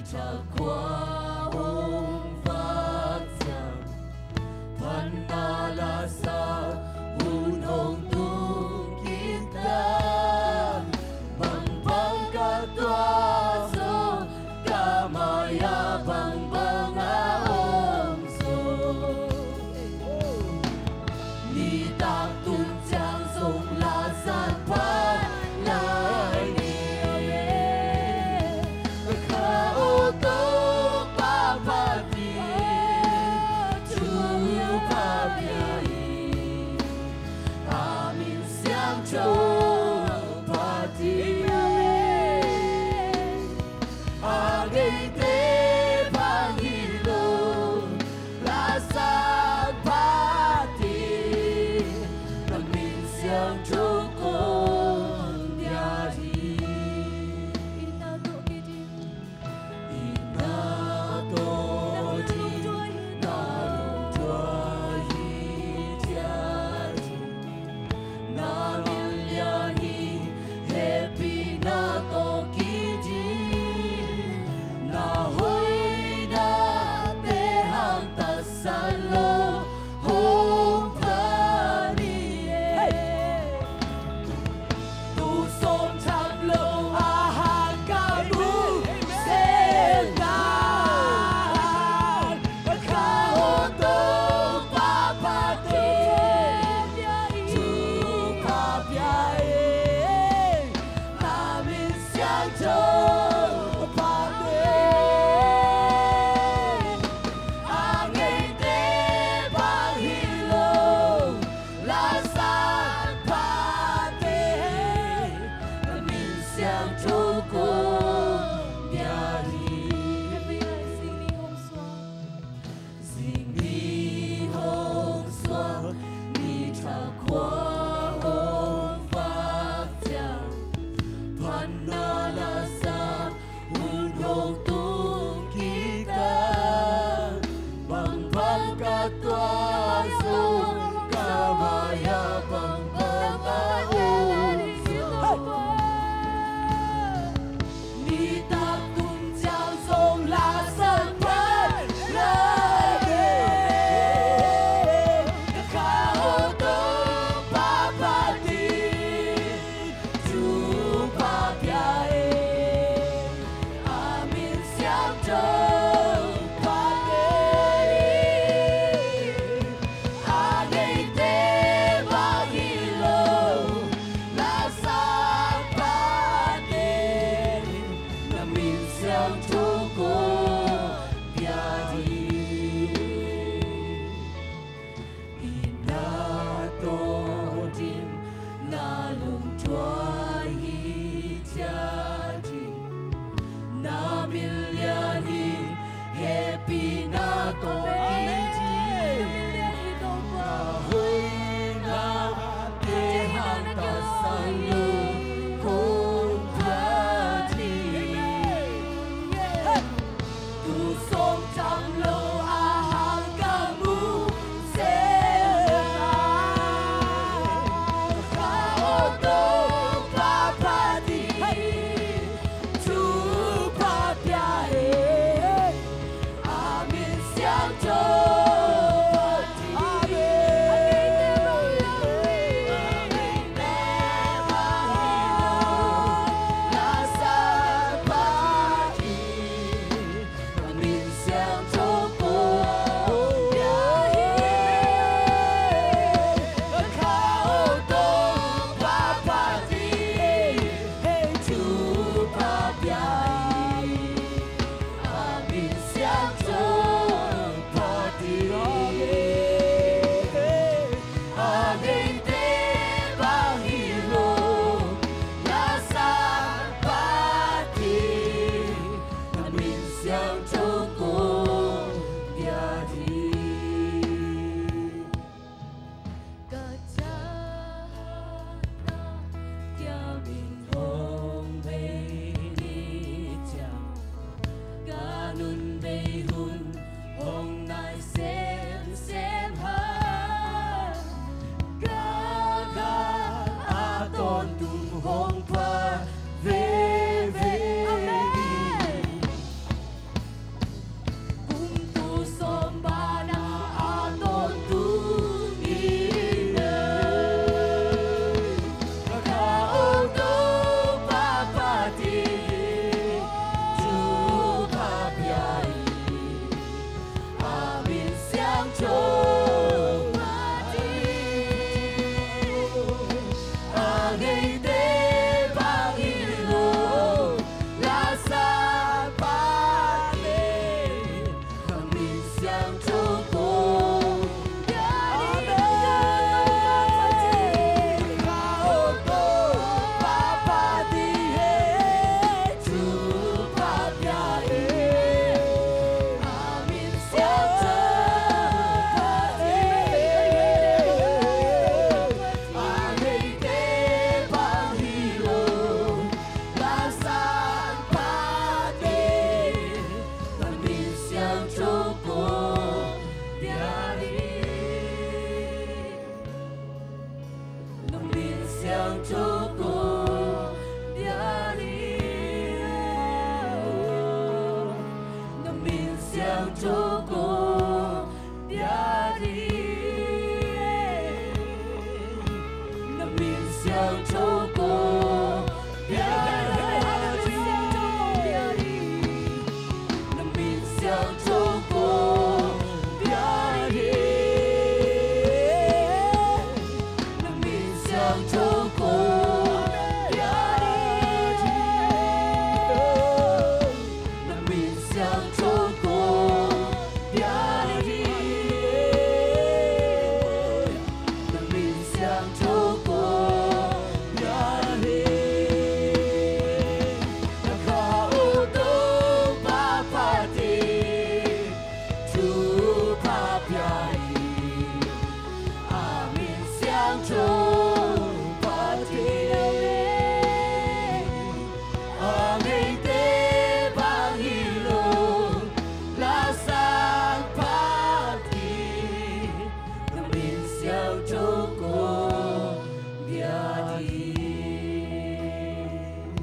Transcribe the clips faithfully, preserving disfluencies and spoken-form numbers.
Khua hong vak ciang, phatna la sa hun hong tung kik ta. Bangbang ka tuah zong, ka mai-ah bangbang a om zaw. Nitak tun ciang zong la sat phat lai ni. Kha aw Topa phat hi, thupha pia hi. A min siangtho phat hi. A ngeite bang hi lo, la sat phat hi. Na min siangtho kong pia hi. Inn ah tawh kiding. Inn ah tawh ding, na lungtuai hi ciat hi. Na min lian hi, hehpihna tawh kiding. Na hoihnate hangtatsat lo hong pia ni. Tu sawm tham lo a hang ka mu se na. Kha aw Topa phat hi, thupha pia hi. A min siangtho phat hi. A ngeite bang hi lo, la sat phat hi. A min siangtho kong pia hi. Zingni hong suak, ni thak khua hong vak ciang, phatna la sa hun hong tung kik ta. Bangbang ka tuah zong, ka mai-ah bangbang a om zaw.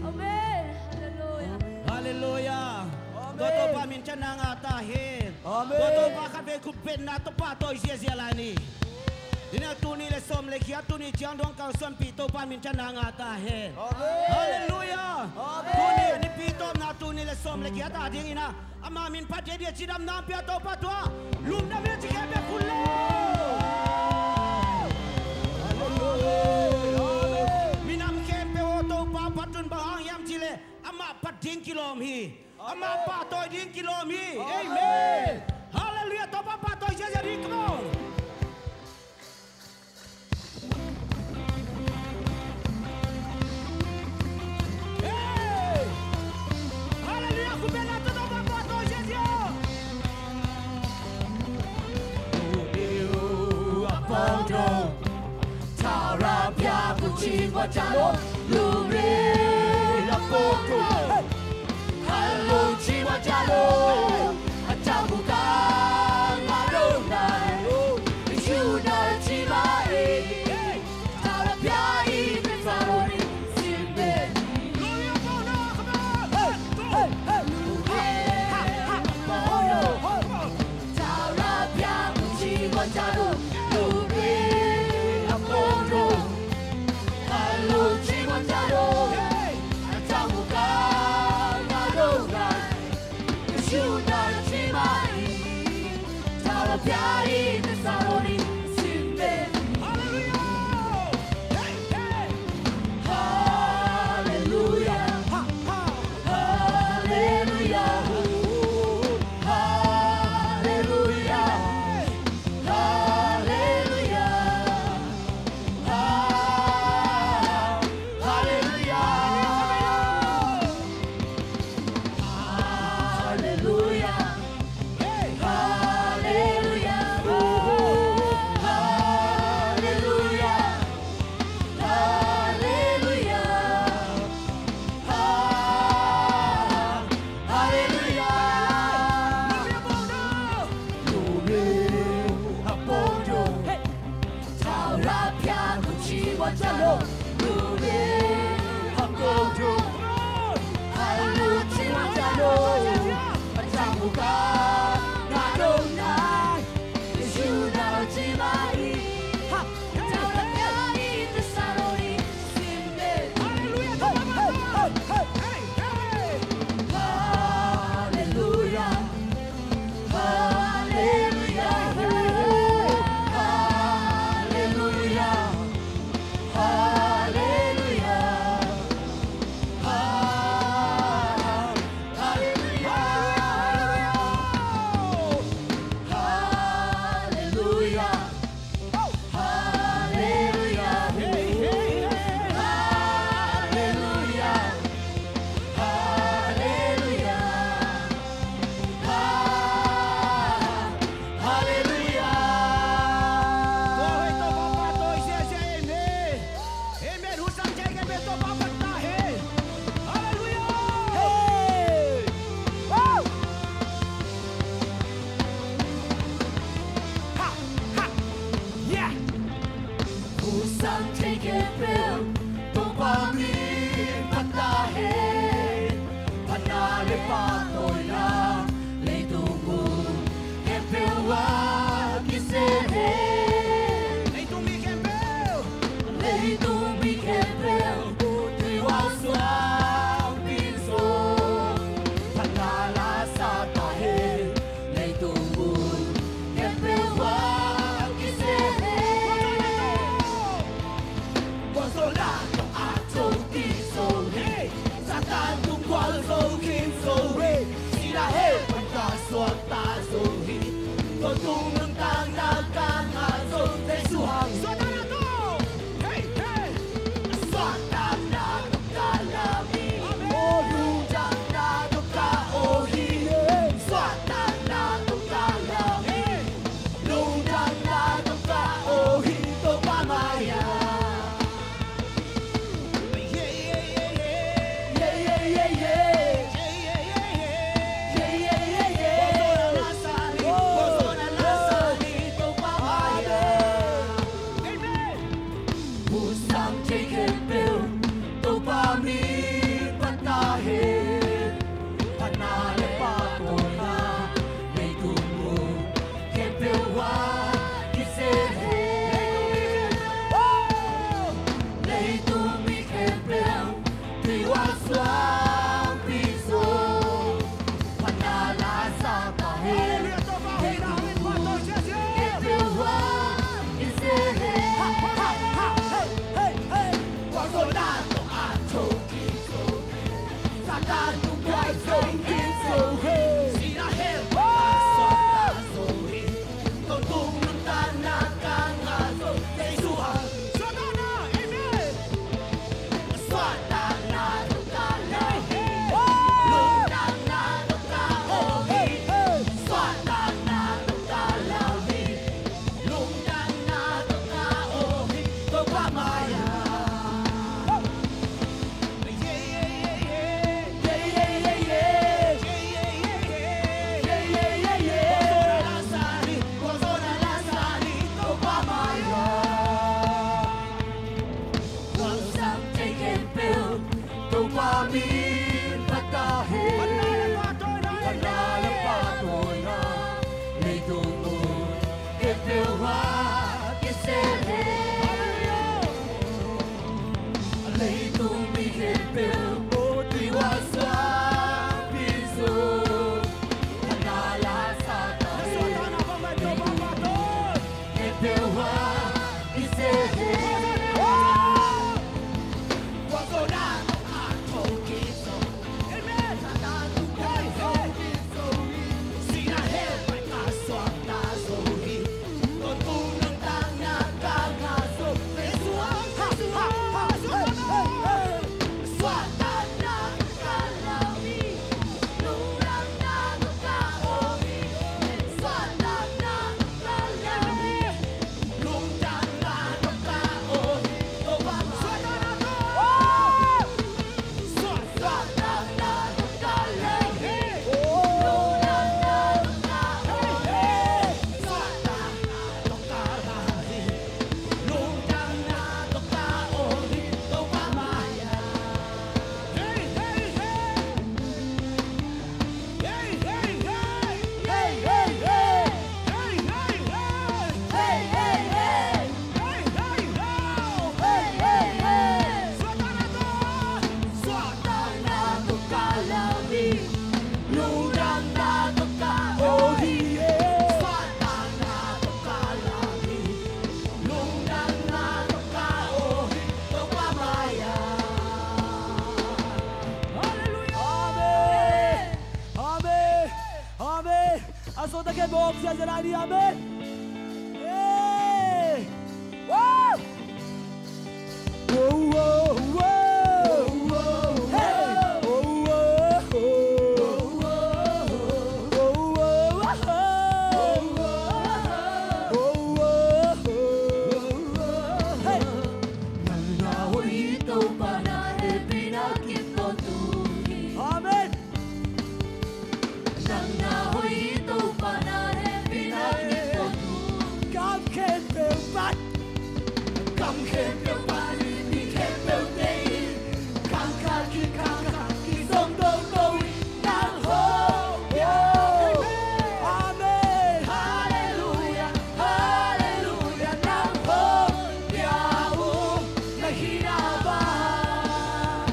Amen. Halleluia. Halleluia. Amen. Tua Topa minthanna ngah ta hen. Amen. Tua Topa khatvei khut beng in Topa tawh i ziazia lai ni. Ina tuni le sawm le giat, tuni ciang dong kal suanpi Topa minthanna ngah ta hen. Amen. Halleluia. Amen. Tuni a nipi tawpna tuni le sawm le giat a dingin a, ama min phat diadia cidamna pia Topa tua lungdam hi ci khempeuh khut lo. Halleluia. Amen. Minam khempeuh aw Topa phat un, bang hang hiam cih leh amah phat ding kilawm hi. Amah pahtawi ding kilawm hi. Amen. Halleluia. Topa pahtawi ziazia ding, come on. Hey. Halleluia. Khut beng in Topa pahtawi ziazia. Amen. Amen. Amen. A sawt a khe bawk ziahziah lai ni. Amen. Hey. Woo! Woo, woo, woo. Hey. Woo, woo, woo. Woo, woo, woo. Hey. Nang na hoih hi, Topa na hehpihna kip tawntung hi. Amen. Nang na hoih hi, Topa na hehpihna kip tawntung. Gam khempeuh pan, gam khempeuh pan, mi khempeuh te in, gam khat kikhang khat kizom toto in, nang hong pia uh. Amen. Halleluiah, halleluiah, nang hong pia uh. Na hihna bang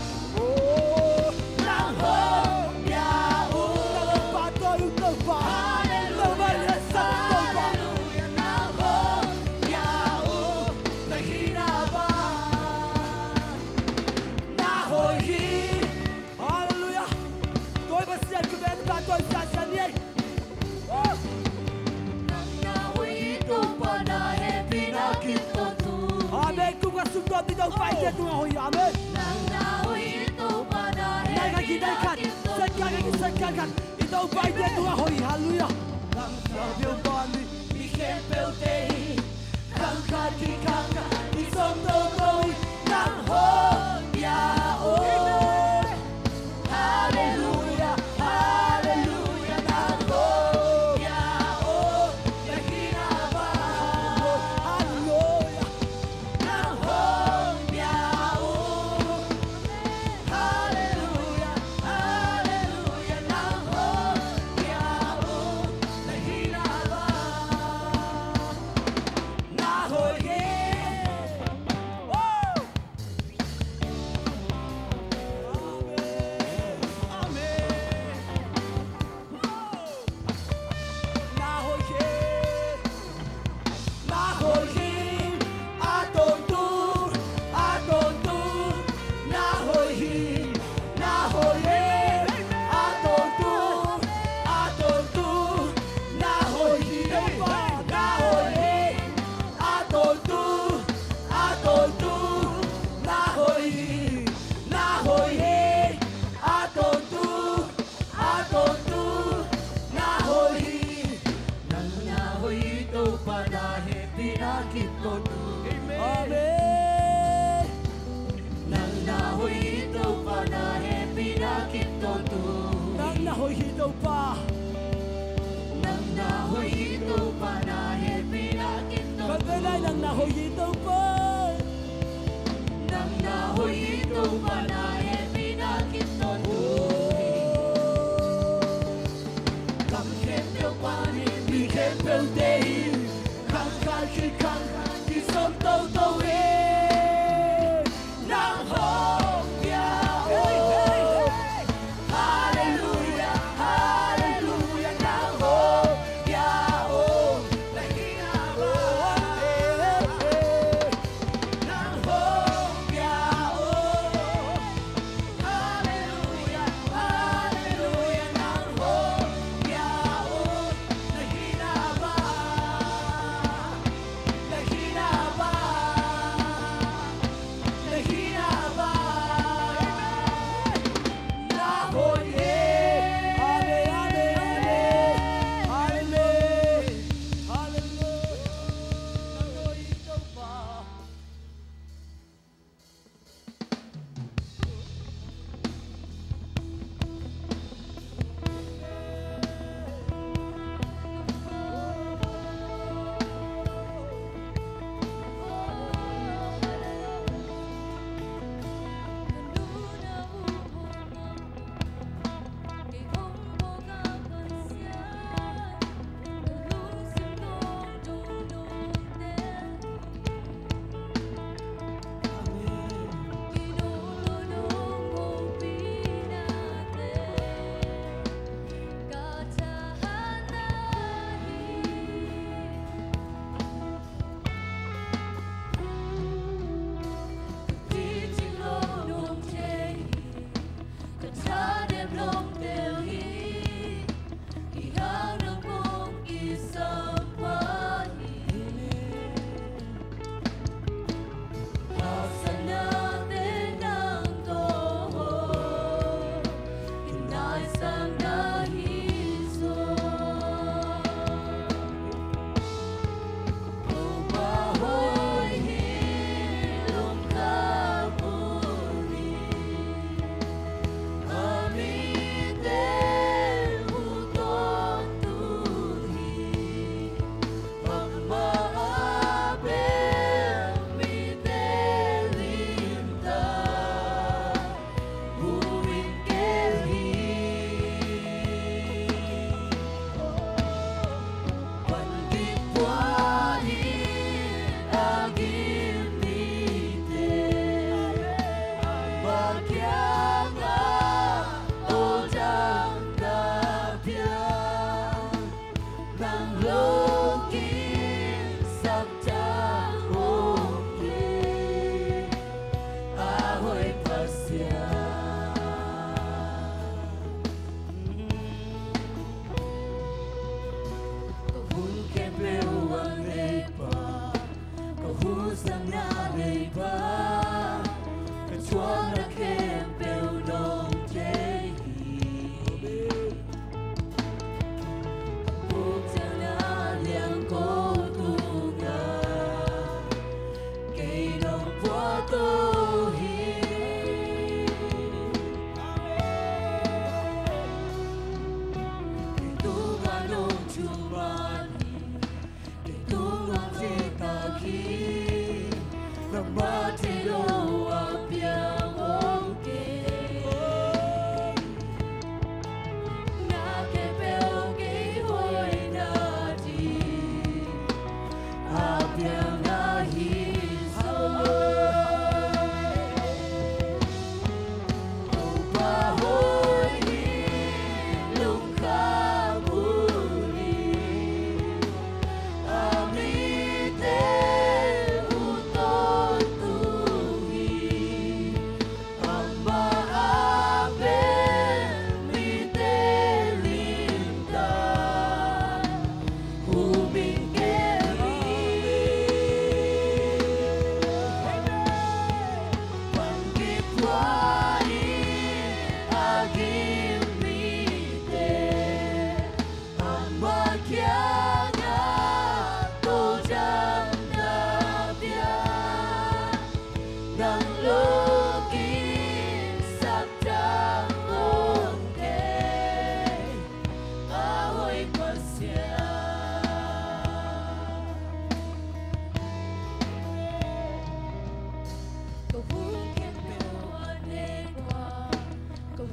Halleluiah. Tawi Pasian ka vek ka tawi siansian ni ei. Nang na hoih hi, Topa na hehpihna kip tawntung. Amen. Kum khat sung tawh i Topa i te tungah hoih. Amen. Nang na hoih hi, Topa na hehpihna kip tawntung. Nai khat ki nai khat, set khat ki set khat khat, i Topa i te tungah hoih. Halleluiah. Nang na hoih hi, mi khempeuh te in, gam khat kikhang khat kizom toto in, nang hong pia uh. Halleluiah, halleluiah, nang hong pia uh. Na hihna bang. Halleluiah. Nang hong pia uh. Halleluiah, halleluiah, nang hong pia uh. Na hihna bang. Na hoih hi. Nang na hoih hi Topa. Nang na hoih hi Topa, na hehpihna kin tawntung. Kan vei lai, nang na hoih hi Topa. Nang na hoih hi Topa, na hehpihna kin tawntung. Gam khempeuh panin mi khempeuhte in khang khat khit khang khat kisam toto hi. Nang hong pia o. Halleluiah, halleluiah, nang hong pia o. Nang hong pia o.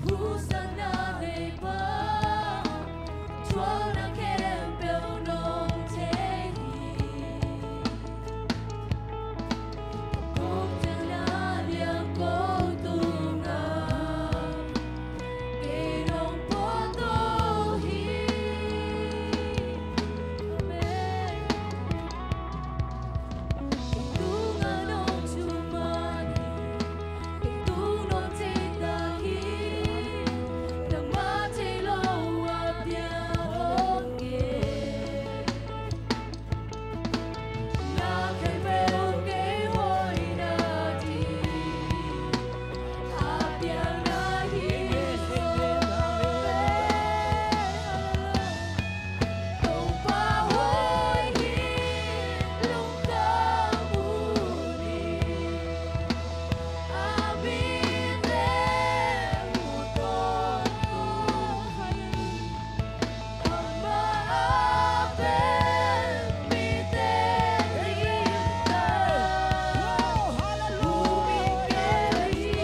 Thusakna nei pa, thuakna khempeuh nong thei hi. Kong telna liang ko tungah kei nong phuahto hi. Amen. Kei tungah nong thuman hi, kei tung nong thei tak hi, nangmah thei lo a piang om kei. Na khempeuh kei hoihna ding a piang na hi. Topa hoih hi, lungkham uh hi. A min leh mu tawntung hi. Amah a pen mite lim tawh hong hi kei hi.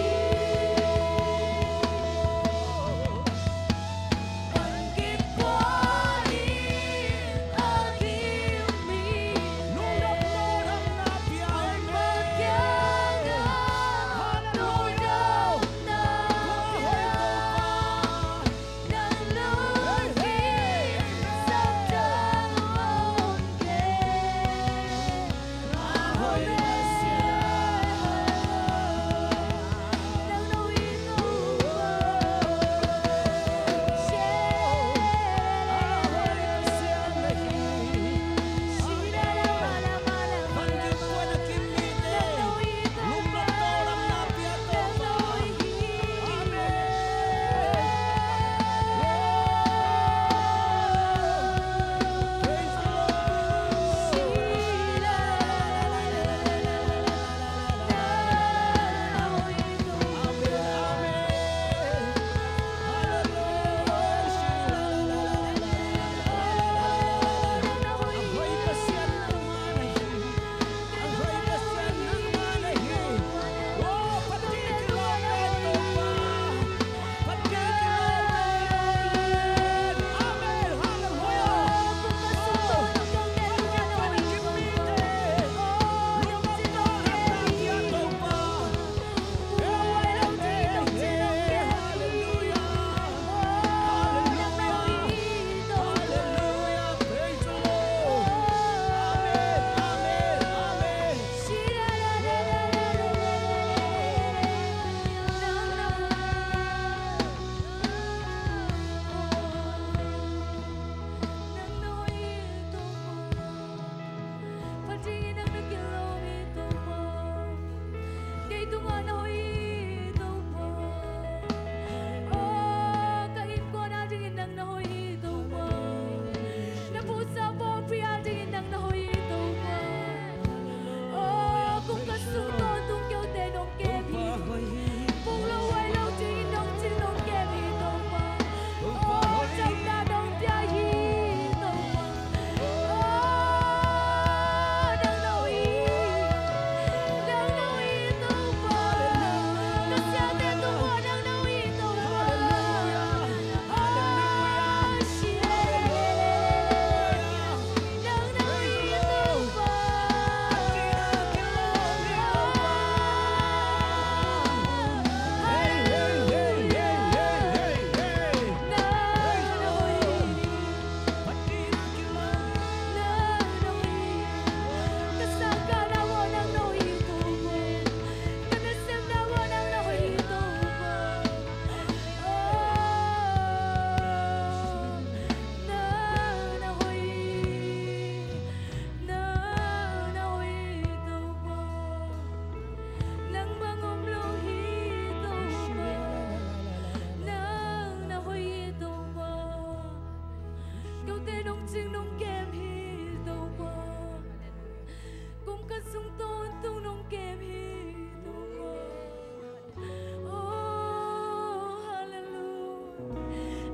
Nang na hoih hi Topa. Phat dingin nang na kilawm hi Topa. Kei tungah na hoih hi Topa. Aw, ka innkuan a dingin nang na hoih hi Topa. Na pusa pawlpi a dingin nang na hoih hi Topa. Aw, kum khat sung tawntung keute nong kem hi. Puk lo huai lo dingin nong cing nong kem hi Topa. Aw, chamna nong pia hi Topa. Aw, nang na hoih hi. Nang na hoih hi Topa. Ka siate tungah nang na hoih hi Topa. Aw, nang na hoih hi Topa. Nang na hoih hi. Nang na hoih hi. Ka sangkahna uah nang na hoih hi Topa. Ka nasepna uah nang na hoih hi Topa. Aw, nang na hoih hi. Nang na hoih hi Topa. Nang bang om lo hi Topa. Nang na hoih hi Topa. Keute nong cing nong kem hi Topa. Kum khat sung tawntung nong kem hi Topa. Oh, hallelujah.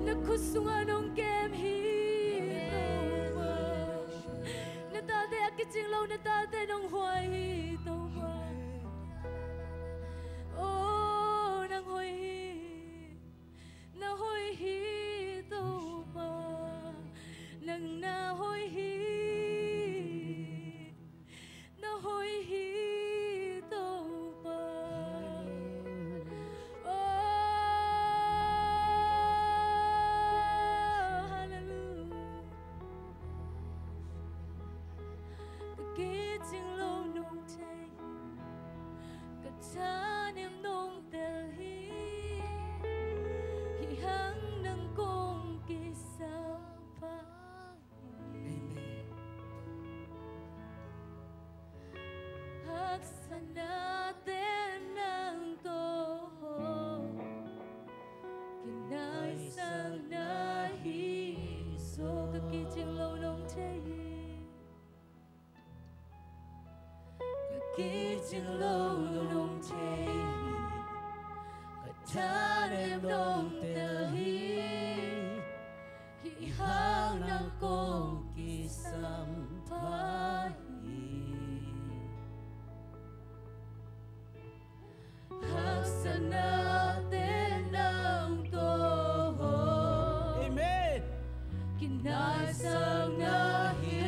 Na khut sungah nong kem hi Topa. Na tate a kicing lo na tate nong huai hi Topa. Oh, nang hoih hi. Sang na hi zaw. Ka kicing lo nong thei hi. Ka kicing lo nong thei hi. Ka thanem nong tel hi. Hih hang nang kong kisam pha hi. Haksatnate nang tawh. Amen. Kinaisakna hi.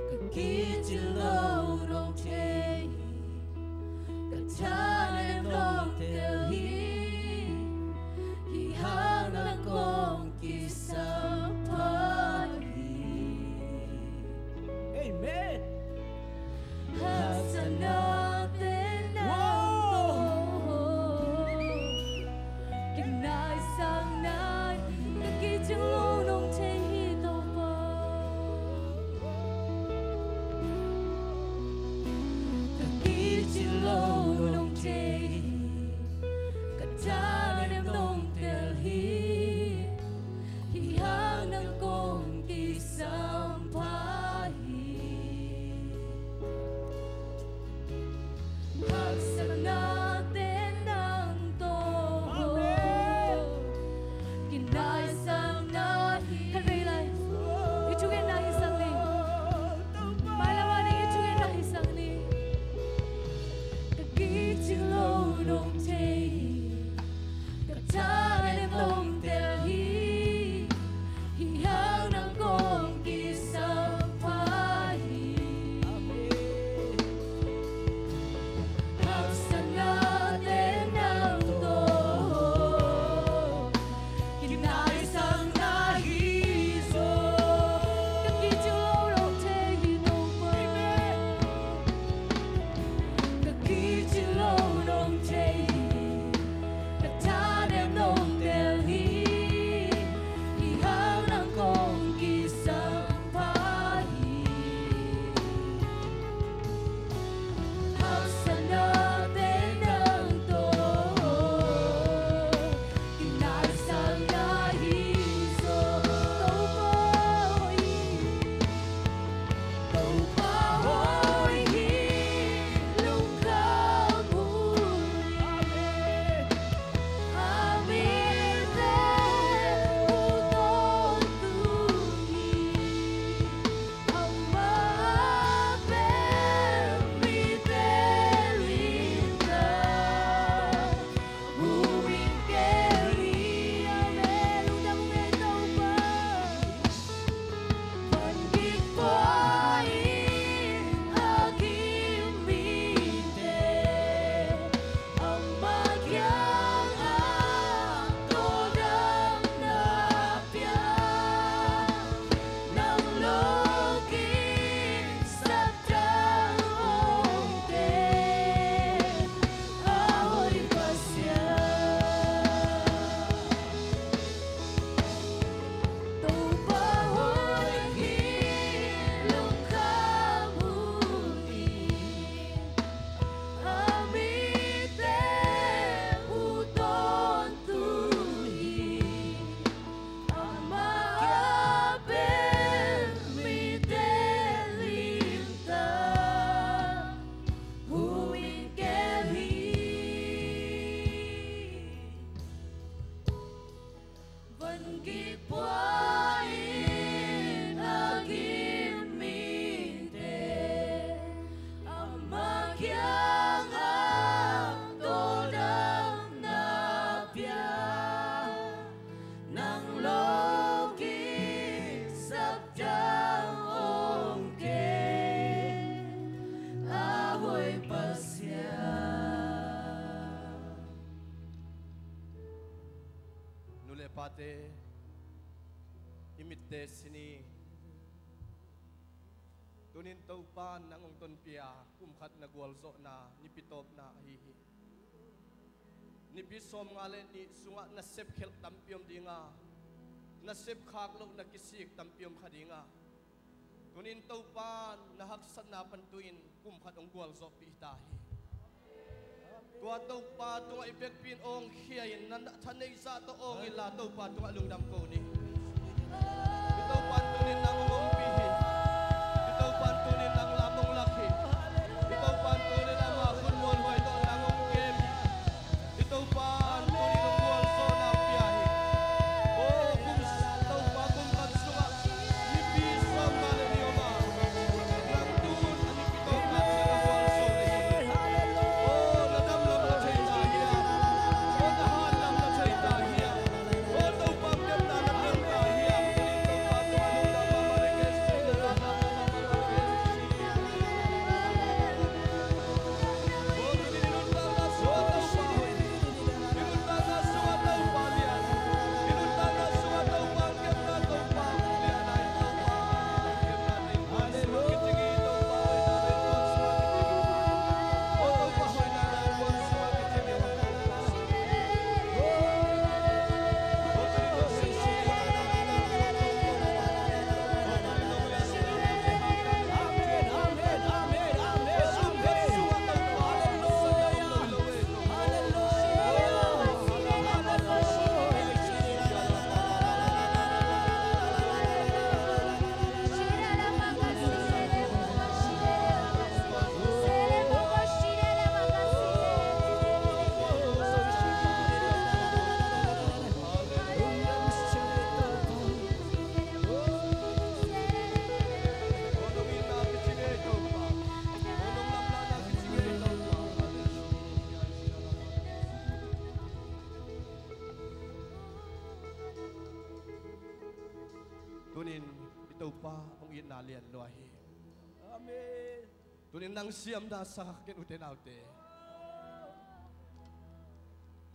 Ka kicing lo nong thei hi. Ka kicing lo nong thei hi. Ka thanem nong tel hi. Hih hang nang kong kisam pha hi. Amen. Haksatnate nang tawh. Kinaisakna hi. Ka kicing lo nong thei hi Topa. Ka kicing lo nong thei hi. Ka thanem nong tel hi. Hih hang nang kong kisam pha hi. Haksatnate nang tawh. Amen. Kinaisakna hi. Khat vei lai. I thungetna hi sang ni. Mailam ah ni i thungetna hi sang ni. Ka kicing lo nong thei hi. Ka thanem nong tel hi. Hih hang nang kong kisam pha hi. Amen. Haksatnate nang tawh. Kinaisakna hi zaw. Ka kicing lo nong thei hi Topa. Amen. Ka kicing lo nong thei hi. Ka thanem nong tel hi. Hih hang nang kong kisam pha hi. Haksatnate nang tawh. Kinaisakna hi zaw. Topa hoih hi. Topa hoih hi. Lungkham hun. Amen. A mite uh tawntung hi. Amah a pen mite limtak hong gel hi. Amen. Lungdam ung ei Topa. Van gik pua-in a gim mite Amah kiangah tawldamna pia. Nang lo kisa dang hong tel a hoih Pasian. Topa hoih hi. Lungkham hun hi. A mite uh tawntung hi. Amah a pen mite limtak hong gel hi. Van gik pua-in a gim mite Amah kiangah tawldamna pia. Nang lo kisa dang hong tel a hoih Pasian. Nu le pate, i mitte sin hi. Tunin Topa nang hong tonpih a kum khat na gualzawhna nipi tawpna ahi hi. Nipi sawmnga le nih sungah nasep khelh tampi om ding a, nasep khak loh na kisik tampi om kha ding a, Tunin Topa na haksatna pan tu-in kum khat hong gualzawhpih ta hi. Tua Topa tungah i vekpi in awngkhia in, na thaneih zah tawh awng inla Topa tungah lungdam ko ni. I Topa in tunin nang hong ompih hi. I Topa in tunin nang lam hong lak hi. I Topa in tunin ama khut muanhuai tawh nang hong kem hi. I Topa in tunin hong gualzawhna hong pia hi. O kum, Topa kum khat sungah nipi sawmnga le nih om a, nang tun a nipi tawpna ciang hong gualzawh na hi. O na dam lam na thei ta hiam? O na hat lam na thei ta hiam? O Topa kepna na tel ta hiam? Tunin Topa tungah lungdam mahmah le kei si. Tunin i Topa hong itna lian lua hi. Amen. Tunin nang siamna sa kha ken, ute naute.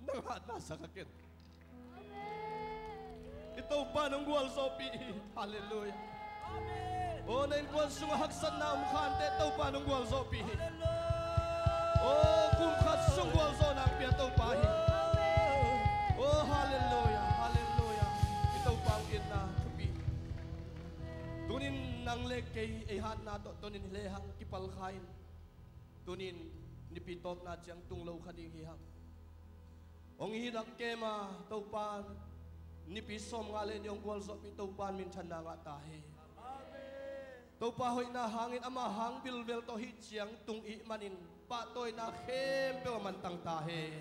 Nang hatna sa kha ken. I Topa in hong gualzawhpih hi. Halleluiah. Amen. O na innkuan sungah haksatna om khante Topa in hong gualzawhpih hi. Halleluiah. O kum khat sung gualzawhna hong pia Topa hi. Amen. O halleluiah, halleluiah. I Topa hong itna thupi. Tunin nang le kei ei hatna tawh tunin hi lehang kipal kha in. Tunin nipi tawpna ciang tung lo kha ding hi hang. Hong hi dak kem a, Topa nipi sawmnga le nih hong gualzawhpih Topa in minthanna ngah ta hi. Amen. Topa hoihna hangin ama hang bilbel tawh hih ciang tung ihih manin pahtawina khempeuh a mantang ta hi.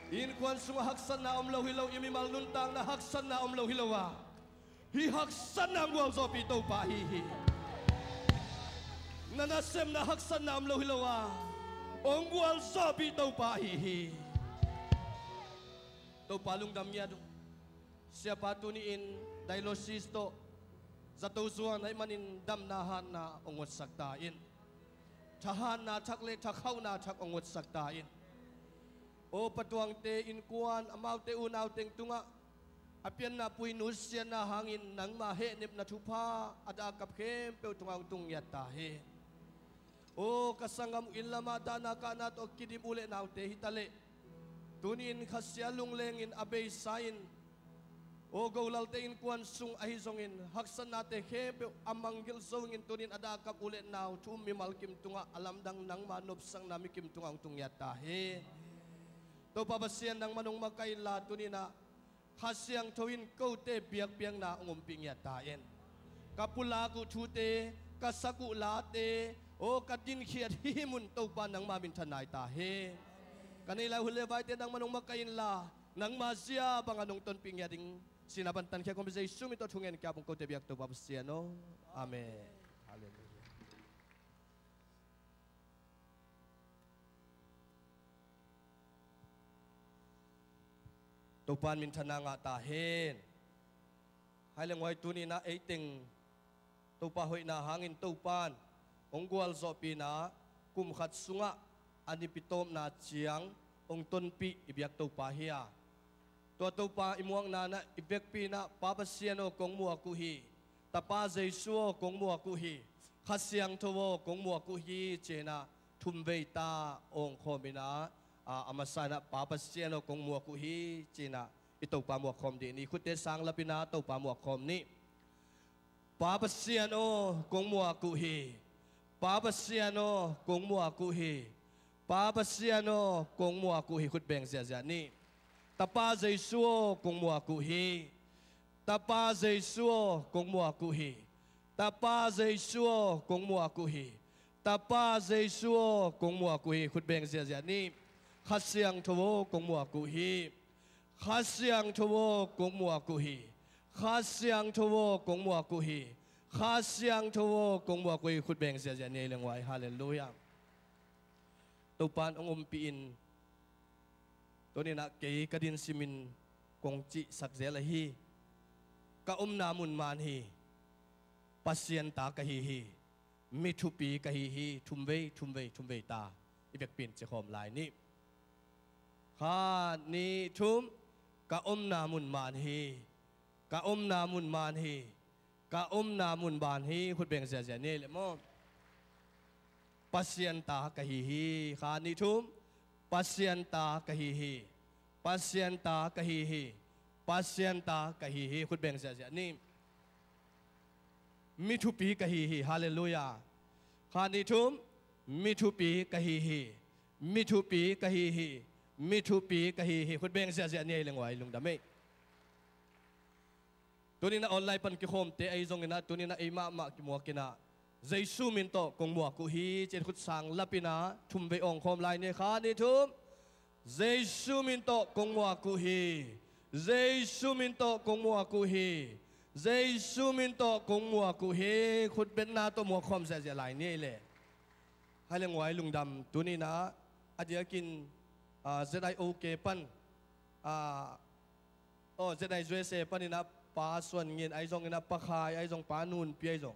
I innkuan sungah haksatna om lo hi lo, i mimal nuntakna haksatna om lo hi lo a, hih haksatna hong gualzawhpih Topa ahi hi. Na nasepna haksatna om lo hi lo a, hong gualzawhpih Topa ahi hi. Topa lungdam ngiat uh. Siapa tuni-in dialysis tawh zato zuan ahih manin damna hatna hong ngotsak ta in. Thahatna thak le thakhauhna thak hong ngotsak ta in. Aw Pa Tuangte innkuan, amaute unau teng tungah a pianna pui nusiatna hangin nangma hehnepna thupha a dah a kap khempeuh tungah hong tung ngiat ta hi. Aw ka sanggam uh, inn lamah dahna kahna tawh kidim u le naute hi ta leh, tuni-in khasia lunglengin a beisa in, aw golalte innkuan sung ahi zongin haksatnate khempeuh a mangngilh zo ingin, tunin a dah a kap u le nau thu um mimal kim tungah a lamdang nangma nopsakna mi kim tungah hong tung ngiat ta hi. Topa Pasian, nangman hong makaih inla, tuninah Kha Siangtho in kote biakpiakna hong ompih ngiat ta in. Ka pulak uh thute, ka sak uh late, aw ka dinkhiat hihih mun Topa nangma minthanna hi ta hi. Ka neih lai hun le vaite nangman hong makaih inla, nangma zia bangin hong tonpih ngiat ding. Sihna pan tankhia kawmin Jesu min tawh thungen kia bang kote biak Topa Pasian aw. Amen. Halleluiah. Topa in minthanna ngah ta hen. Hai le nguai, tuninah eiteng Topa hoihna hangin Topa in hong gualzawhpihna kum khat sungah a nipi tawpna ciang hong tonpih i biak Topa hi a, tua Topa i muakna inah i vekpi inah Pa Pasian aw kong muak uh hi, Tapa Jesu aw kong muak uh hi, Kha Siangtho aw kong muak uh hi, ci-inah thumvei ta awngkhawm inah, a, a masa inah Pa Pasian aw kong muak uh hi, ci-inah i Topa muakkhawm dih ni. Khutte sang lap inah Topa muakkhawm ni. Pa Pasian aw, kong muak uh hi. Pa Pasian aw, kong muak uh hi. Pa Pasian aw, kong muak uh hi. Khut beng ziahziah ni. Tapa Jesu aw, kong muak uh hi. Tapa Jesu aw, kong muak uh hi. Tapa Jesu aw, kong muak uh hi. Tapa Jesu aw, kong muak uh hi. Khut beng ziahziah ni. Kha Siangtho aw, kong muak uh hi. Kha Siangtho aw, kong muak uh hi. Kha Siangtho aw, kong muak uh hi. Kha Siangtho aw, kong muak uh hi. Khut beng ziahziah ni ei le nguai. Halleluiah. Topan hong ompih in, tuni-in ah kei ka din simin kong cihsak zel ahi. Ka omna mun man hi. Pasian ta ka hi hi. Mi thupi ka hi hi. Thumvei, thumvei, thumvei ta i vekpi in cikhawm lai ni. Khat, nih, thum. Ka omna mun man hi. Ka omna mun man hi. Ka omna mun man hi. Khut beng ziahziah ni ei le maw. Pasian ta ka hi hi. Khat, nih, thum. Pasian ta ka hi hi. Pasian ta ka hi hi. Pasian ta ka hi hi. Khut beng ziahziah ni. Mi thupi ka hi hi. Halleluiah. Khat, nih, thum. Mi thupi ka hi hi. Mi thupi ka hi hi. Mi thupi ka hi hi. Khut beng ziahziah ni ei le nguai, lungdam ei. Tuni-in ah online pan kikhawmte ahi zongin ah, tuni-in ah ei mahmah kimuak in ah, Jesu min tawh kong muak uh hi, ci-in khut sang lap in ah thumvei awng khawm lai ni. Khat, nih, thum. Jesu min tawh kong muak uh hi. Jesu min tawh kong muak uh hi. Jesu min tawh kong muak uh hi. Khutbetna tawh muak khawm ziahziah lai ni ei le. Hai le nguai, lungdam. Tuni-in ah a diakin, ah, Z I O K pan, ah, aw, Z I U S A panin ah Pa Suan Ngin, ahi zongin ah Pa Khai, ahi zong Pa Nun Pi, ahi zong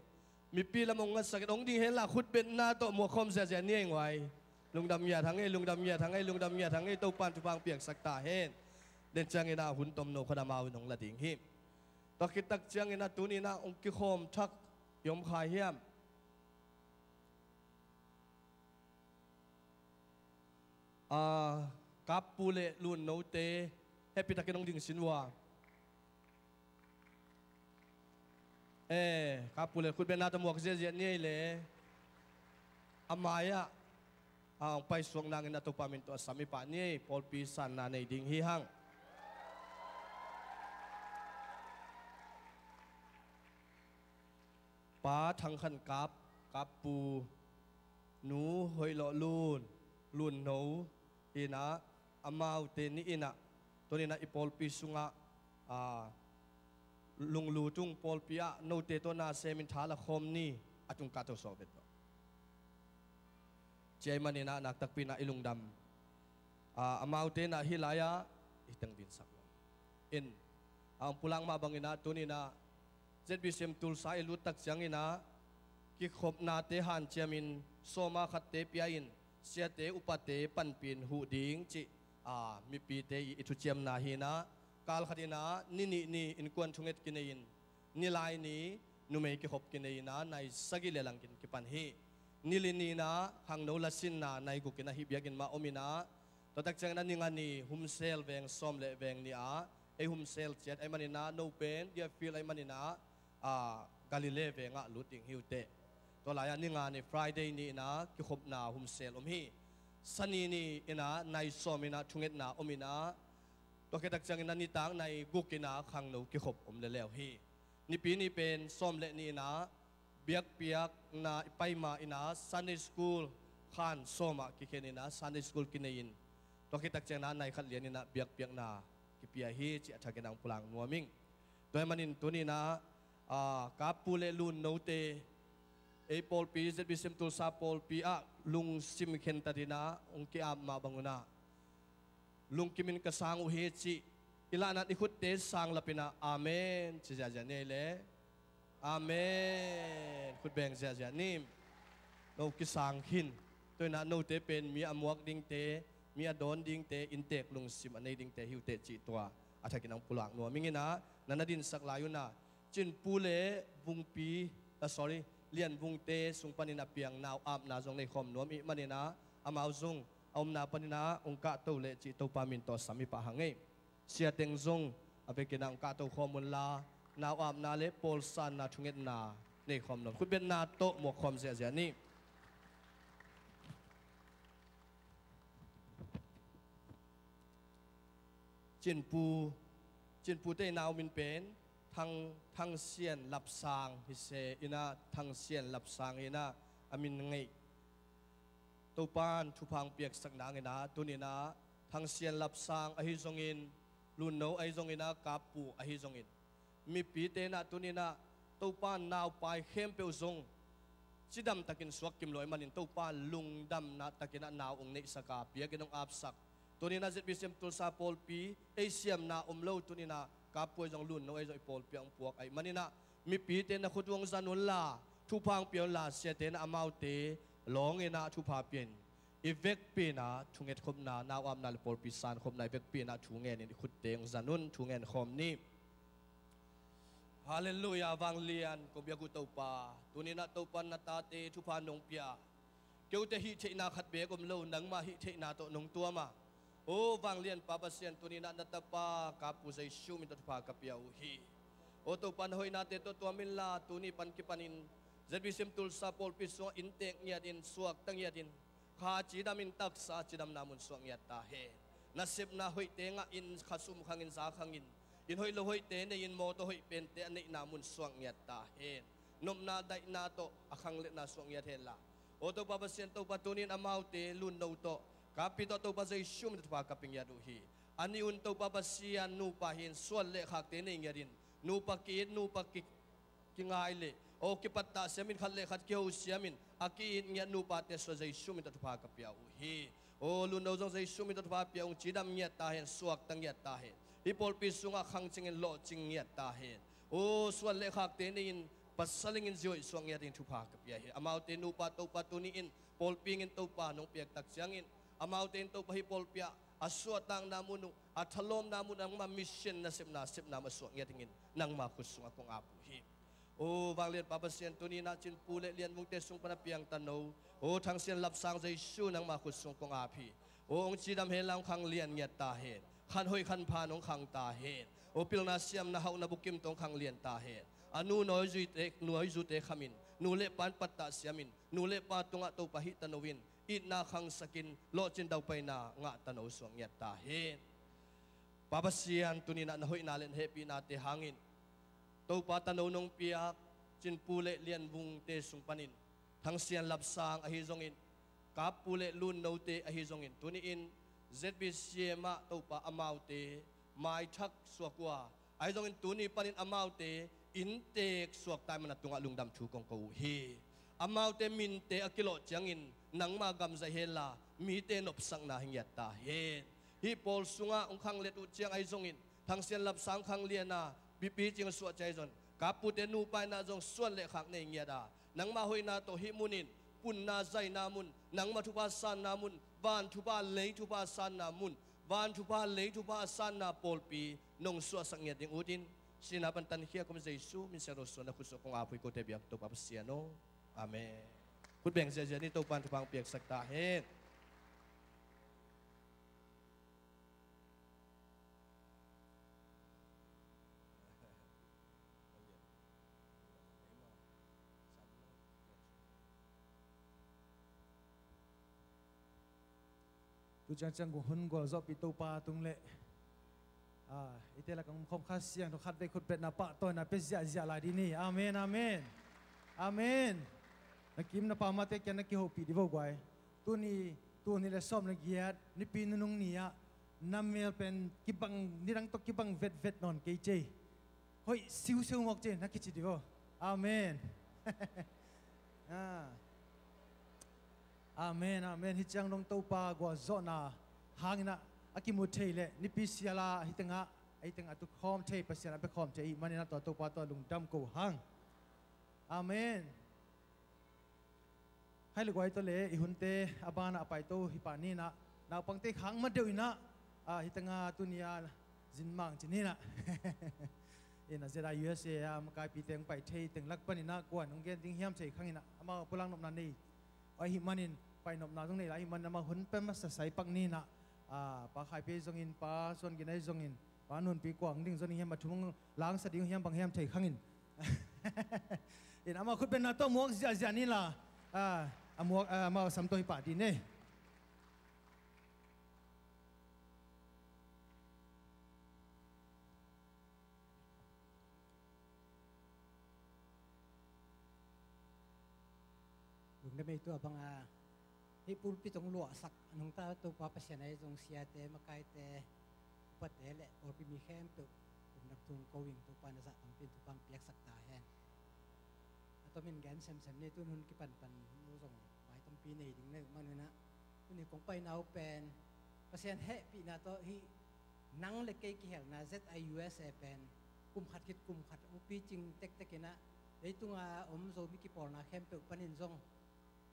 mipi lam hong ngatsak in hong ding hen la, khutbetna tawh muak khawm ziahziah ni ei nguai. Lungdam ngiat hang ei, lungdam ngiat hang ei, lungdam ngiat hang ei. Topan thupha hong piaksak ta hen. Den ciangin ah hun tomno khat amau in hong la ding hi. Tua khit tak ciangin ah tuni-in ah hong kikhawm thak i om kha hiam? Ah, Kappu le Lunnote, hehpih takin hong ding sin vua. Eh, Kappu le, khutbetna tawh muak ziahziah ni ei le. A mai-ah, ah, hong paisuak nangin ah Topa min tawh a sam i pah ni ei. Pawlpi sanna nei ding hi hang. Pa Thang Khan Kap, Kappu, Nu Hoih Lawh Lun, Lunno, in ah, amaute nih in ah, tuni-in ah i pawlpi sungah, ah, Lunglu tung pawlpi ah note tawh na semin tha la khawm ni, a tung kahto sawh vet lo. Ci ahih manin ah nakpi takin ah i lungdam. Ah, amaute in ah hih lai-ah i teng dinsak lo. In, ah, hong pulak mah bangin ah tuni-in ah Z B C M Tulsa i lut tak ciangin ah, kikhopnate hanciamin sawma khatte pia-in, siate upate panpih in huh ding cih, ah, mipite i, i thuciamna hi-in ah, kal khatin ah ni nih ni innkuan thunget kinei-in, ni lai ni numei kikhop kinei-in ah, nai sagih le langin kipan hi. Ni li ni-in ah khangno lasinna, nai gukin ah hih biakinn mah om-in ah, tua tak ciangin ah ni nga ni Humsel veng sawm le veng ni-ah ei Humsel ciat ahih manin ah, no pen Deerfield ahih manin ah, ah, Galilee vengah lut ding hi uh teh. Tua lai-ah ni nga ni Friday ni-in ah kikhopna Humsel om hi. Sani ni-in ah nai sawm-in ah thungetna om-in ah, tua khit tak ciangin ah nitak nai gukin ah khangno kikhop om leuleu hi. Nipi ni pen sawm le nih in ah biakpiakna i pai ma-in ah Sunday school khan sawmah kikhen-in ah Sunday school kinei-in, tua khit tak ciangin ah nai khat lian-in ah biakpiakna kipia hi cih a thakin ah hong pulak nuam ing. Tua ahih manin tuni-in ah, ah, Kappu le Lunnote, ei pawlpi Z B C M Tulsa pawlpi ah lungsim khentat-in ah hong ki-ap mah bangun ah, lungkimin ka sang uh hi cih i lahna-in i khutte sang lap-in ah amen ci ziahziah ni ei le. Amen. Khut beng ziahziah ni. No kisang khin. Tua-in ah note pen mi a muak dingte, mi a dawn dingte, inntek lungsim a nei dingte hi uh teh cih tua a thakin ah hong pulak nuam ing in ah, na na dinsak lai un ah, Cin Pu le Vungpi, ah, sorry, Lian Vungte sung panin a piang nau apna zong nei khawm nuam i hih manin ah, amau zong a omna panin ah hong kahto leh cih Topa min tawh a sam i pah hang ei. Sia teng zong a vekin ah hong kahto khawm un la, nau apna le pawlsanna thungetna nei khawm nawn. Khutbetna tawh muak khawm ziahziah ni. Cinpu, Cinpu te nau min pen Thang, Thang Sian Lapsang hi se inah, Thang Sian Lapsang inah a min ngeih. Topan thupha hong piaksak nang inah, tuni inah Thang Sian Lapsang ahi zongin, Lunno ahi zongin ah, Kappu ahi zongin, mipite inah tuni inah Topan naupai khempeuh zong cidam takin suak kim lo ahih manin Topan lungdamna takin ah nau hong neihsak a, biakinn hong apsak. Tuni inah Z B C M Tulsa pawlpi ei siamna om lo, tuni inah Kappu ahi zong, Lunno ahi zong i pawlpi ah hong puak ahih manin ah, mipite na khut uh hong zan unla, thupha hong pia unla, siate na amaute lawng inah thupha pia in. I vekpi inah thunget khopna, nau apna le pawlpi san khopna i vekpi inah thu ngen in, i khutte hong zan un. Thu ngen khawm ni. Halleluiah, vanglian kong biak uh Topa, tuni inah Topan na tate thupha nong pia. Keute hih theihna khat beek om lo, nangmah hih theihna tawh nong tuam a. O vanglian Pa Pasian, tuni inah na tapa Kappu Jesu min tawh thupha ka pia uh hi. O Topa, na hoihnate tawh tuam inla, tuni pan kipanin Z B C M Tulsa pawlpi sungah inntek ngiatin, suakta ngiatin, kha cidam in, taksa cidamna mun suak ngiat ta hen. Nasepna hoihte ngah in, khasum khang in, za khang in, inn hoih lo hoihte nei in, mawtaw hoih pente a neihna mun suak ngiat ta hen. Nopna daihna tawh a khang letna suak ngiat henla, o Topa Pasian, Topa tuni in amaute Lunno tawh, Kappi tawh Topa Jesu min tawh thupha ka pia ngiat uh hi. A nih un Topa Pasian, nupa hi in, suan le khakte nei ngiatin, nupa ki-it, nupa ki, kingai le, o kipattah siamin, khat le khat kiho siamin, a ki-it ngiat nupate suah Jesu min tawh thupha ka pia uh hi. O Lunno zong Jesu min tawh thupha pia ung, cidam ngiat ta hen, suakta ngiat ta hen. Hih pawlpi sungah khangcing in, lawhcing ngiat ta hen. O suan le khakte nei in, pasal ing in, zi hoih suak ngiat in, thupha ka pia hi. Amaute nupa Topa tuni in pawlpi ing in, Topa nong piak tak ciangin, amaute in Topa hih pawlpi ah a suahtakna mun uh, a thalawpna mun uh, nangma mission nasepna sepna mun ah suak ngiat ing in, nangma khut sungah kong ap uh hi. O vanglian Pa Pasian, tuni inah Cinpu le Lianvungte sung pan a piang tano, o Thang Sian Lapsang, Jesu nangma khut sung kong ap hi. O hong cidam henla, hong khang lian ngiat ta hen. Khan hoih khan pha in hong khang ta hen. O pilna siamna hauhna bukim tawh hong khang lian ta hen. A nu nawizuite, nawizute khamin, nu le pa in pattah siamin, nu le pa tungah Topa hih tano in, itna khangsakin, lawhcin daupaina ngah tano suak ngiat ta hen. Pa Pasian, tuni inah na hoihna le na hehpihnate hangin Topa tano nong piak Cinpu le Lianvungte sung panin, Thang Sian Lapsang ahi zongin, Kappu le Lunnote ahi zongin, tuni in Z B C M ah Topa amaute maithak suak uh a, ahi zongin tuni panin amaute inntek suakta ahih manin a tungah lungdam thu kong ko uh hi. Amaute minte a kilawh ciangin nangma gam zaih henla, mite nopsakna hi ngiat ta hen. Hih pawl sungah hong khanglet uh ciang ahi zongin, Thang Sian Lapsang khang lian a, bipi cing suah ciang ahi zongin, Kappute nupa in ah zong suan le khak nei ngiat a, nangma hoihna tawh hih munin punna zaina mun, nangma thupha sanna mun, van thupha lei thupha sanna mun, van thupha lei thupha a sanna pawlpi nong suahsak ngiat ding utin, sihna pan tankhia a om Jesu min siangtho suangin na khut sungah kong ap uh hi, kote biak Topa Pasian aw. Amen. Khut beng ziahziah ni. Topa in thupha hong piaksak ta hen. Tu ciangciang hun gualzawhpih Topa tung le, ah, eite lakah om khawm Kha Siangtho khatvei khutbetna pahtawina pia ziahziah lai dih ni. Amen, amen. Amen. Na kim na pau mahte kiang na kihopih dih vo guai. Tuni, tul nih le sawm le giat, Nipi nunung ni-ah na mel pen kibang, nidang tawh kibang vetvet nawn kei cei. Hoih siusiu mawk cei na kici dih vo. Amen. Ah. Amen, amen. Hih ciang dong Topa gualzawhna hangin ah a kimu thei le Nipi siala hih tengah, hih tengah a tukhawm thei, Pasian a bekhawm thei ahih manin ah tua Topa tawh lungdam ko hang. Amen. Hai le guai tawh le i hunte a banah a paito hi pah ni-in ah, naupangte khang ma deuh in ah, ah, hih tengah tuni-a zin mang ci ni-in ah. In ah Z I U S A a makaipite hong pai thei teng lak panin ah kuan hong gen ding hiam thei khang in ah, amau pulak nopna nei ahih manin, pai nopna zong nei lai ahih manin amau hun pia masa sai pak ni-in ah, ah, Pa Khai Pei zongin, Pa Suan Gin ahi zongin, Pa Nunpi kuang ding zon hiam, a thum langsa ding hiam, bang hiam thei khangin. In amau khutbetna tawh muak ziahziah ni la, a, a muak, a, amau sam tawh hi pah dih ni. Lungdam ei. Tua banga hih pulpit hong luahsak a nungta Topa Pasian ahi zong siate, makaite, upate le pawlpi mi khempeuh lungdam thu ko ing. Topa na zah tampi in thupha piaksak ta hen. A tomin gen semsem ni, tun hun kipanpan nu zong vai tampi nei ding na uh manunah, tuni kong paina uh pen Pasian hehpihna tawh hih nang le kei kihelna Z I U S A pen kum khat khit kum khat hong picing tektek inah, leitunga om Zomi kipawlna khempeuh panin zong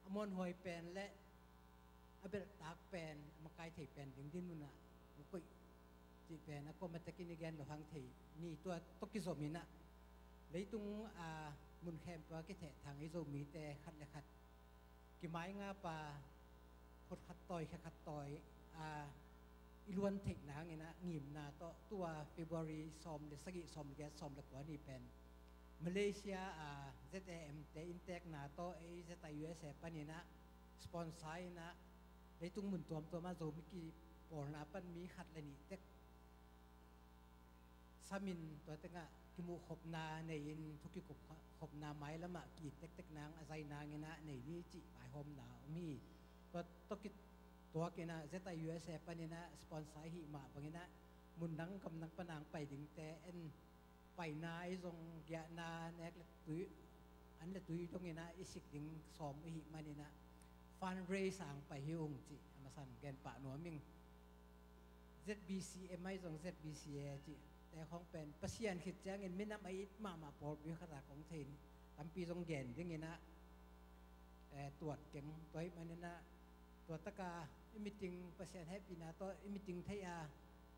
a muanhuai pen le a belhtak pen, a makai thei pen ding dinmunah hong koih cih pen a kuamah takin i gen loh hang thei ni. Tua tawh kizom inah leitung a mun khempeuh a kithehthang i Zomite khat le khat kimainga pa, khut khat tawi, khe khat tawi a i luan theih nang inah ngimna tawh tua February sawm le sagih, sawm le giat, sawm le kua ni pen Malaysia a Z A M te inntekna tawh ei Z I U S A paninah sponsor inah leitung mun tuamtuam ah Zomi kipawlna pan mi khat le nih tek samin tua tengah kimuhkhopna nei-in thu kikupkhopna mailamah ki-it tektek nang a zai nanginah nei ni cih vaihawmna om hi. Tua tawh kituak inah Z I U S A paninah sponsor ahih mah banginah mundang gamdang panang pai dingte en paina i zong giahna nek le tui, an le tui donginah i sik ding sawm ihih maninah fundraise ang pai hi ung cih a masan gen pah nuam ing. Z B C M ahi zong Z B C A cih te khawng pen Pasian khit ciangin minam a it mahmah pawlpi khatah kong thei tampi zong gen dinginah, eh, tuat keng. Tua hih maninah tua taka i meeting, Pasian hehpihna tawh i meeting thei a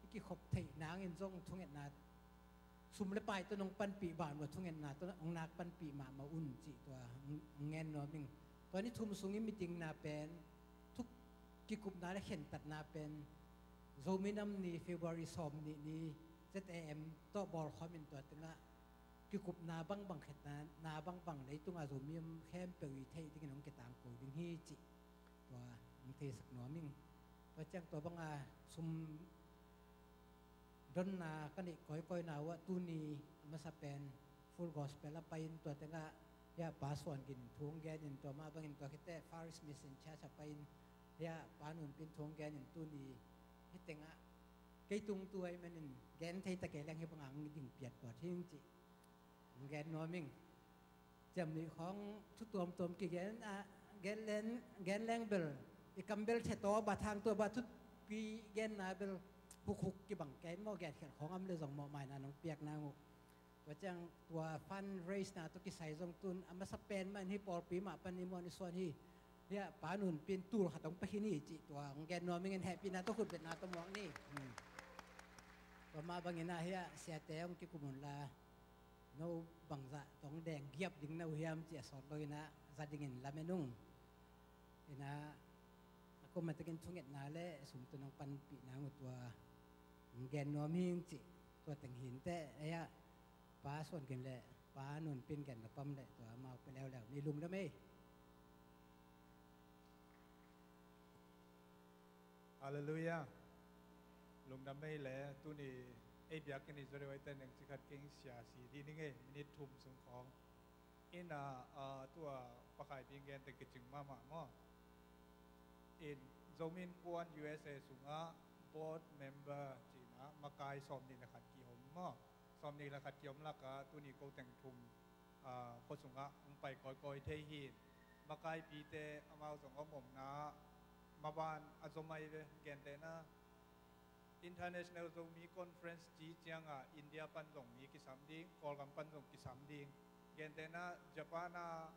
i kikhop theih nangin zong thungetna sum le pai tawh nong panpih ban uh a thungetna tawh nong nak panpih mahmah un cih tua ng-, ng ngen nuam ing. Tua ni thum sung i meeting na pen thuk kikupna le khentatna pen Zomi Nam Ni February sawm nih ni Z A M tawh bawlkhawm in tua tengah kikupna bangbang, khentatna bangbang leitunga Zomi om khempeuh i theih dingin hong kitangko ding hi cih tua hong theisak nuam ing. Tua ciang tua banga sum donna ka neih kawikawina uh ah tuni a masa pen Full Gospel a pai-in tua tengah hiah Pa Suan Gin in thu hong gen in, tua mah bangin tua khiteh Far East Mission Church a pai-in hiah Pa Nunpi in thu hong gen in tuni hih tengah kei tungtu ahih manin gen thei ta kei leng hih bangah hong ding piat tuat hi ing cih hong gen nuam ing. Ciamnuih khawng thu tuamtuam kigen ah, gen leng, gen leng bel i kam bel thetaw a, ba thang tua ba thupi genna bel hukhuk kibang kei maw, genkhelh khawng am le zong mawhmaina nong piak nang uh. Tua ciang tua fundraise na tawh kisai zong tun a masa pen mah in hih pawlpi mah pan i muan i suan hi. Hiah Pa Nunpi in tul khat hong pia khin hi cih tua hong gen nuam ing. Hehpihna tawh khutbetna tawh muak ni. Hmm. Tua mah bangin ah hiah siate hong kikum un la, no bangzah tawh hong deng giap ding na uh hiam cih a sawt lo inah za dingin lamen ung. Inah a kuamah takin thungetna le sum tawh nong panpih nang uh tua hong gen nuam hi ing cih tua teng hi inteh. Ei ah Pa Suan Gin le Pa Nunpi in gen na pam le tua amau pia leuleu ni. Lungdam ei. Halleluiah. Lungdam ei le tuni ei biakinn i zuat deuh aite neng cikhat keng sia si dih ning ei, minit thum sung khawng. Inah, ah, tua pakhai bing gen teng kicing mahmah maw. In Zomi Innkuan U S A sungah board member cihna makai sawm nih le khat ki-om maw. Sawm nih le khat ki-om lakah tuni ko teng thum, ah, khua sungah hong pai kawikawi thei hi. Makaipite amau zong a om omna maban a zom ahi ve. Gentehna International Zomi Conference ci ciangah India pan zong mi kisam ding, Kawlgam pan zong kisam ding. Gentehna Japan ah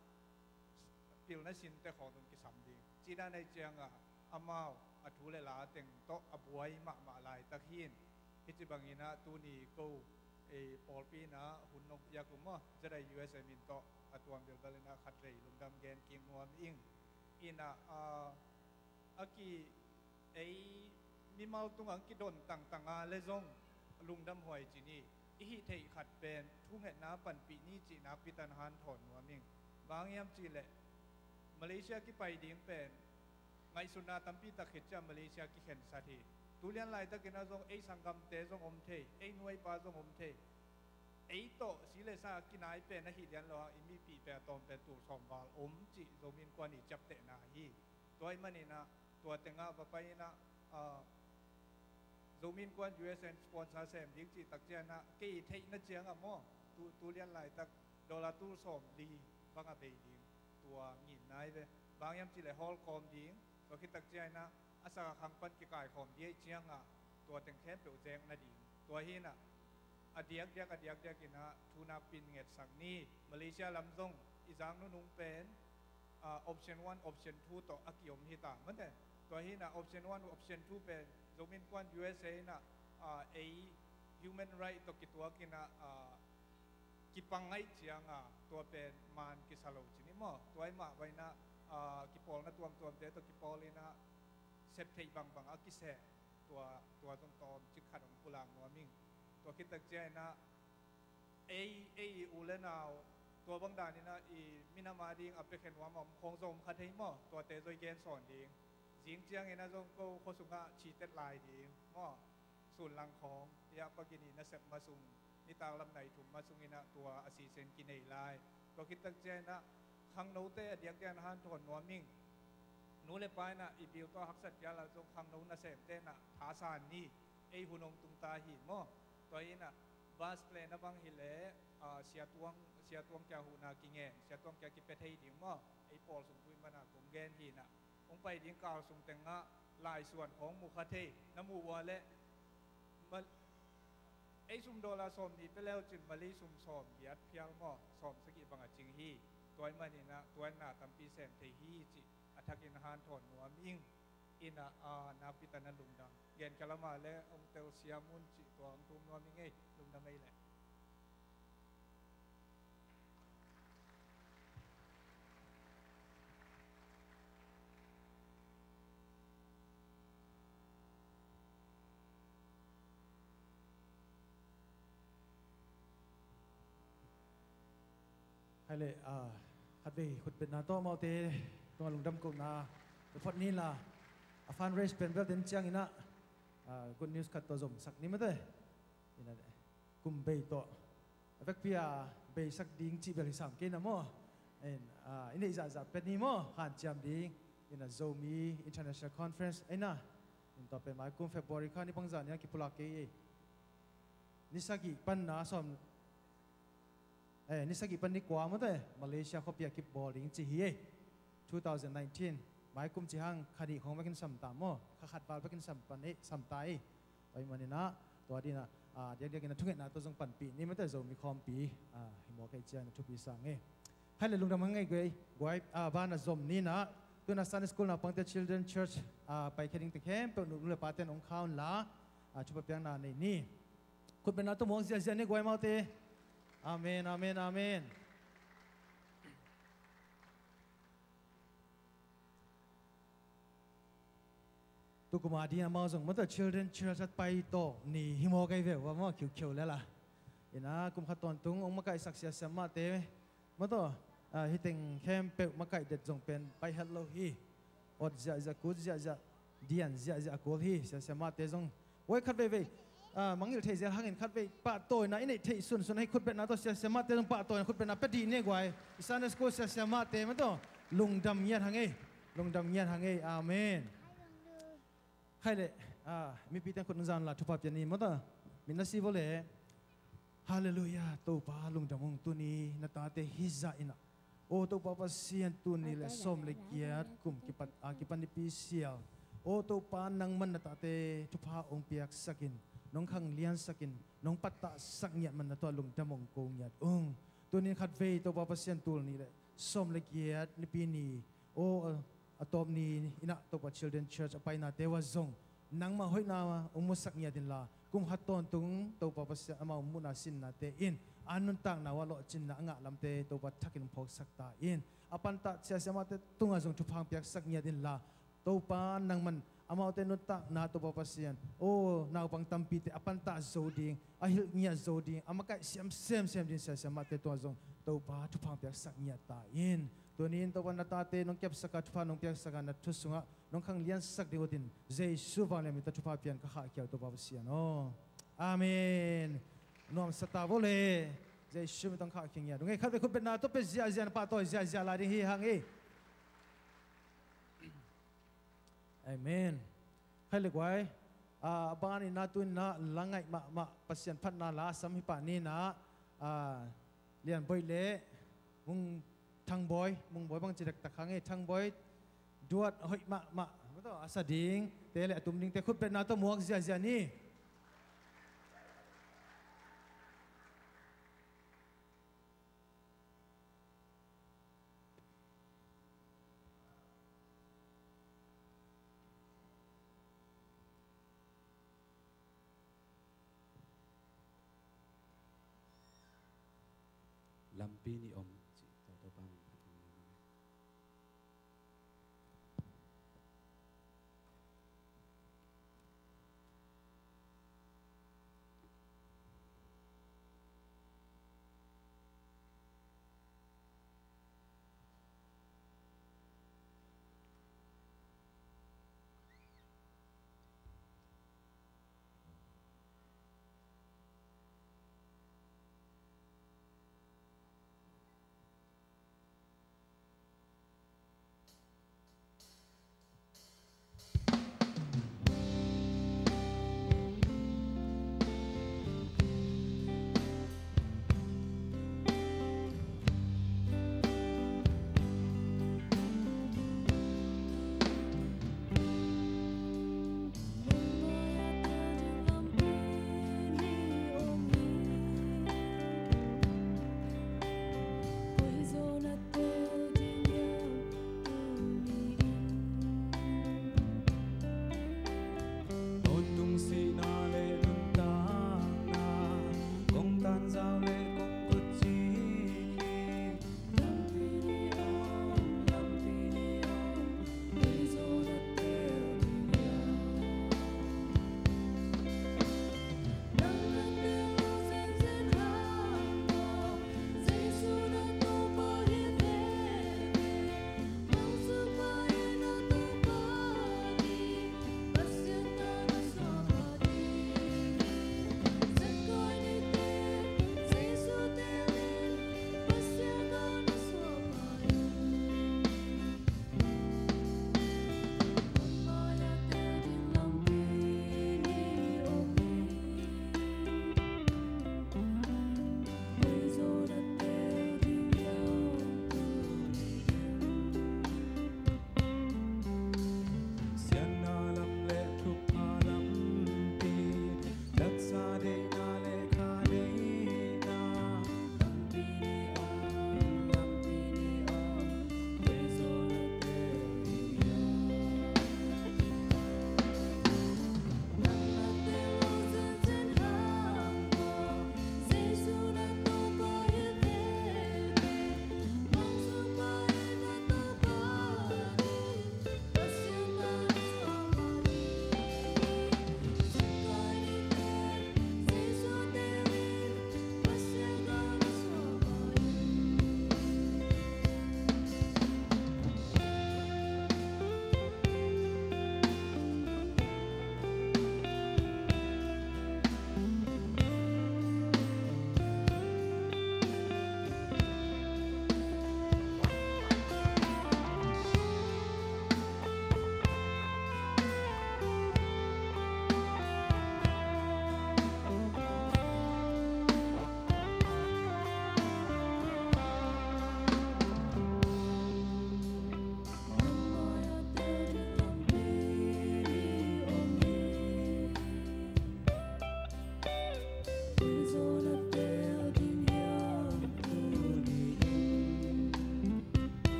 pilna sinte khawng zong kisam ding. Cih dan ahi ciangah amau a thu le la teng tawh a buai mahmah laitak hi in. Hih ci banginah tuni ko ei pawlpi inah hun nong piak uh maw, Z I U S A min tawh a tuam bilbel inah khatvei lungdam gen kik nuam ing. Inah, ah, a ki ei mimal tungah ang kidon tangtanga le zong lungdam huai ci ni. I hih theih khat pen thungetna panpih ni cih nakpi tan hanthawn nuam ing. Bang hiam cihleh Malaysia kipai ding pen ngaihsutna tampi tak khit ciah Malaysia kikhensat hi. Tulian laitakin ah zong ei sanggamte zong om thei, ei nuaipa zong om thei. Ei tawh si le sa kinai pen ahi lian lo ah i mipih pen a tawm pen tul sawm val om cih Zomi Innkuan i ciaptehna hi. Tua ahih manin ah tua tengah va pai in ah, ah, Zomi Innkuan U S A in sponsor sem ding cih tak ciang ah kei theihna ciang ah maw, tu, tulian laitak dollar tul sawm li bang a bei ding, tua ngin nai ve. Bang hiam cihleh hall kawm ding, tua khit tak ciang ah a sak a khang pan kikaikhawm ding ahih ciang ah tua teng khempeuh zek nading. Tua hi in ah a diakdiak a diakdiak in ah thu nakpi in ngetsak ni. Malaysia lam zong i zak nunung pen, ah, option one, option two tawh a kiom hi ta mate. Tua hi in ah option one, option two pen Zomi Innkuan U S A in ah, ah, ei human right tawh kituak in ah, ah, kipang ahih ciang ah tua pen man kisa lo ci ni maw. Tua ahih mah vai in ah, ah, kipawlna tuamtuamte tawh kipawl in ah sep theih bangbang a kisem tua, tua zong tawmcik khat hong pulak nuam ing. Tua khit tak ciang in ah ei, ei i u le nau tua bang dan in ah i minam a ding a piakhiat nuam a om khawng zong om kha thei maw. Tuate zong i gen sawn ding. Zing ciang in ah zong ko khua sungah citet lai ding maw. Sunlang khawng, ya pagini nasep ma sung, nitak lam nai thum ma sung in ah tua a sisen kinei lai. Tua khit tak ciang in ah khangnote a diakdiak in hanthawn nuam ing. Nu le pa in ah i bil tawh haksat phial ah zong khangno nasemte in ah thasan ni. Ei hun hong tung ta hi maw. Tua hi in ah bus plan a bang hileh, ah, Siatuang, Siatuang kia huhna kingen, Siatuang kia kipia thei ding maw. Ei pawl sung tui man ah kong gen hi in ah hong pai ding kal sung tengah laisuan khawng mu kha thei. Na muh ua leh ma-, ei sum dollar sawm nih pia leu cin Malay sum sawm giat phial maw, sawm sagih bang a cing hi. Tua ahih manin ah tua in na tampi sem thei hi cih a thakin hanthawn nuam ing. In ah, ah, nakpi tan a lungdam. Gen kha lam ah leh hong telsiam un cih tua hong thum nuam ing ei, lungdam ei leh. Hai le, ah, khatvei khutbetna tawh amaute tungah lungdam kohna phot ni la, a fundraise pen bel den ciang in ah, ah, good news khat tawh zomsak ni mate. In ah, kum bei tawh a vekpi a beisak ding cih bel hi sam kei na maw. In, ah, i neih zahzah pet ni maw, hanciam ding. In ah Zomi International Conference ei na. In tua pen mai kum February kha ni bangzah ni a kipulak kei ei. Ni sagih pan na sawm, eh, ni sagih pan ni kua mawte Malaysia khuapi a kibawl ding ci hi ei. Two thousand nineteen mai kum ci hang kha nih khawng bekin sam ta maw, kha khat val bekin sam pan ei, sam ta ei. Tua ahih manin ah tua ding ah, ah, diakdiak in ah thungetna tawh zong panpih ni mate Zomi khawmpi, ah, hi mawk ei ci-in ah thupi sa ing ei. Hai le lungdam hang ei guai, guai, ah, ban a zom ni in ah, tu in ah Sunday School naupangte Children Church, ah, paikhia dingte khempeuh nu le pate in hong kha un la, ah, thupha piakna nei ni. Khutbetna tawh muang ziahziah ni guai amaute. Amen, amen, amen. Tukum a ding amau zong mawtaw Children Church a pai tawh ni hi mawk ei ve ua maw khiukheu lel a. In ah kum khat tawntung hong makaihsak siasia mahte mawtaw, ah, hih teng khempeuh makaih det zong pen pai het lo hi. Ot ziahziah, kut ziahziah, dian ziahziah a kul hi. Siasia mahte zong, oi, khat veivei, ah, mangngilh theih zel hangin khatvei pahtawina i neih theih sunsun ahi khutbetna tawh siasia mahte zong pahtawina khutbetna pia dih ni guai. I Sunday School siasia mahte mawtaw lungdam ngiat hang ei. Lungdam ngiat hang ei. Amen. Hai le, ah, mipite in khut nung zan la thupha pia ni mawtaw. Min na si vua le. Halleluiah, Topa lungdam ung, tuni na tate hih zah in ah. O Topa Pasian, tuni le sawm le giat kum kipat a kipan nipi sial. O Topa nangman na tate thupha hong piaksakin, nong khangliansakin, nong pattahsak ngiat man na tungah lungdam hong ko ngiat ung. Tuni in khatvei Topa Pasian tul nih le sawm le giat nipi ni, o, a tawp ni in ah Topa Children Church a painate uh ah zong nangmah hoihna hong musak ngiat inla, kum khat tawntung Topa Pasian amau muhna sinnate in a nuntakna uh ah lawhcinna a ngah lamte Topa thakin hong phawksak ta in, a pantah siasia mahte tungah zong thupha hong piaksak ngiat inla, Topa nangman Amaute nuntakna Topa Pasian, aw, naupang tampite a pantah zo ding, a hilh ngiat zo ding, a makaih siam semsem ding siasia mahte tungah zong Topa thupha piaksak ngiat ta in. Tuni in Topa na tate nong kepsak a, thupha nong piaksak a, na thu sungah nong khangliansak ding utin Jesu vanglian min tawh thupha pian ka khahkhia uh Topa Pasian aw. Amen. Nuamsa ta vo le. Jesu min tawh khahkhia ngiat ung ei. Khatvei khutbetna tawh pia ziahziah, na pahtawi ziahziah lai ding hi hang ei. Amen. Khai le guai. A ban in ah tu in ah la ngaih mahmah Pasian phatna la sam hi pah ni in ah, Lian Boih le Mung Thang Bawi, Mung Bawi bang ci dektak hang ei, Thang Bawi duat hoih mahmah a sa dingte le a tum dingte khutbetna tawh muak ziahziah ni. Lampi nih om cih tawh Topa min phat hong nei.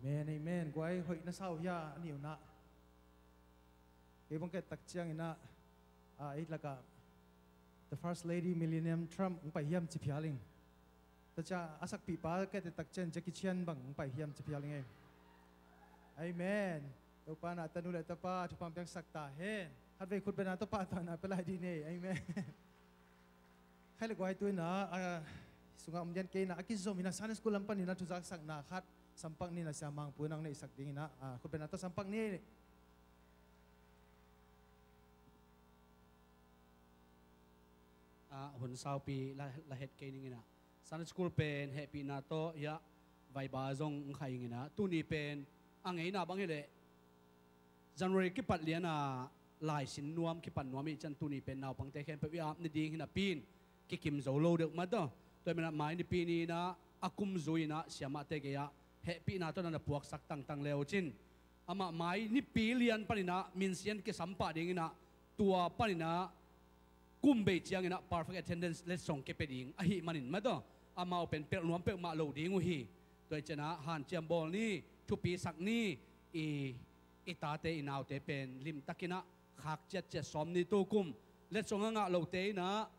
Amen, amen. Guai, hoih na sa uh hia a nih un ah? Kei bang ka et tak ciangin ah, ah, ei lakah The First Lady Melania Trump hong pai hiam ci phial ing. Tua ciang a sakpihpa ka et tak ciang Jackie Chan bang hong pai hiam ci phial ing ei. Amen. Topa in ah tanu le tapa thupha piaksak ta hen. Khatvei khut beng a Topa tawh na pia lai dih ni. Amen. Khai le guai, tu in ah, ah, sungah om dian kei in ah, a kizom in ah Sunday school lam panin ah thuzaksakna khat sampak ni in ah, Sia Mang Pu in ah hong neihsak ding in ah, ah, khut beng a tawh sampak ni. Ah, hun saupi la, la het kei ning in ah, Sunday school pen hehpihna tawh hiah vaiba zong hong khai ing in ah, tuni pen a ngeina bang hi leh January kipat lian a laisin nuam, kipan nuam i cih ciang tuni pen naupangte khempeuh i ap ni ding hi napi in kikim zo lo deuh mah tawh. Tua ahih manin ah mai nipi ni in ah a kum zui in ah siamahte gei ah hehpihna tawh na na puaksak tangtang le uh cin, amah mai nipi lian panin ah minsiang kisam pah ding in ah, tua panin ah kum bei ciangin ah perfect attendance letsong kipia ding ahih manin mah tawh, amau pen pelh nuam peuhmah lo ding uh hi. Tua hi ciangin ah hanciam bawl ni, thupisak ni, i, i tate i naute pen limtakin ah khak ciatciat sawm ni. Tukum letsong a ngah lote in ah,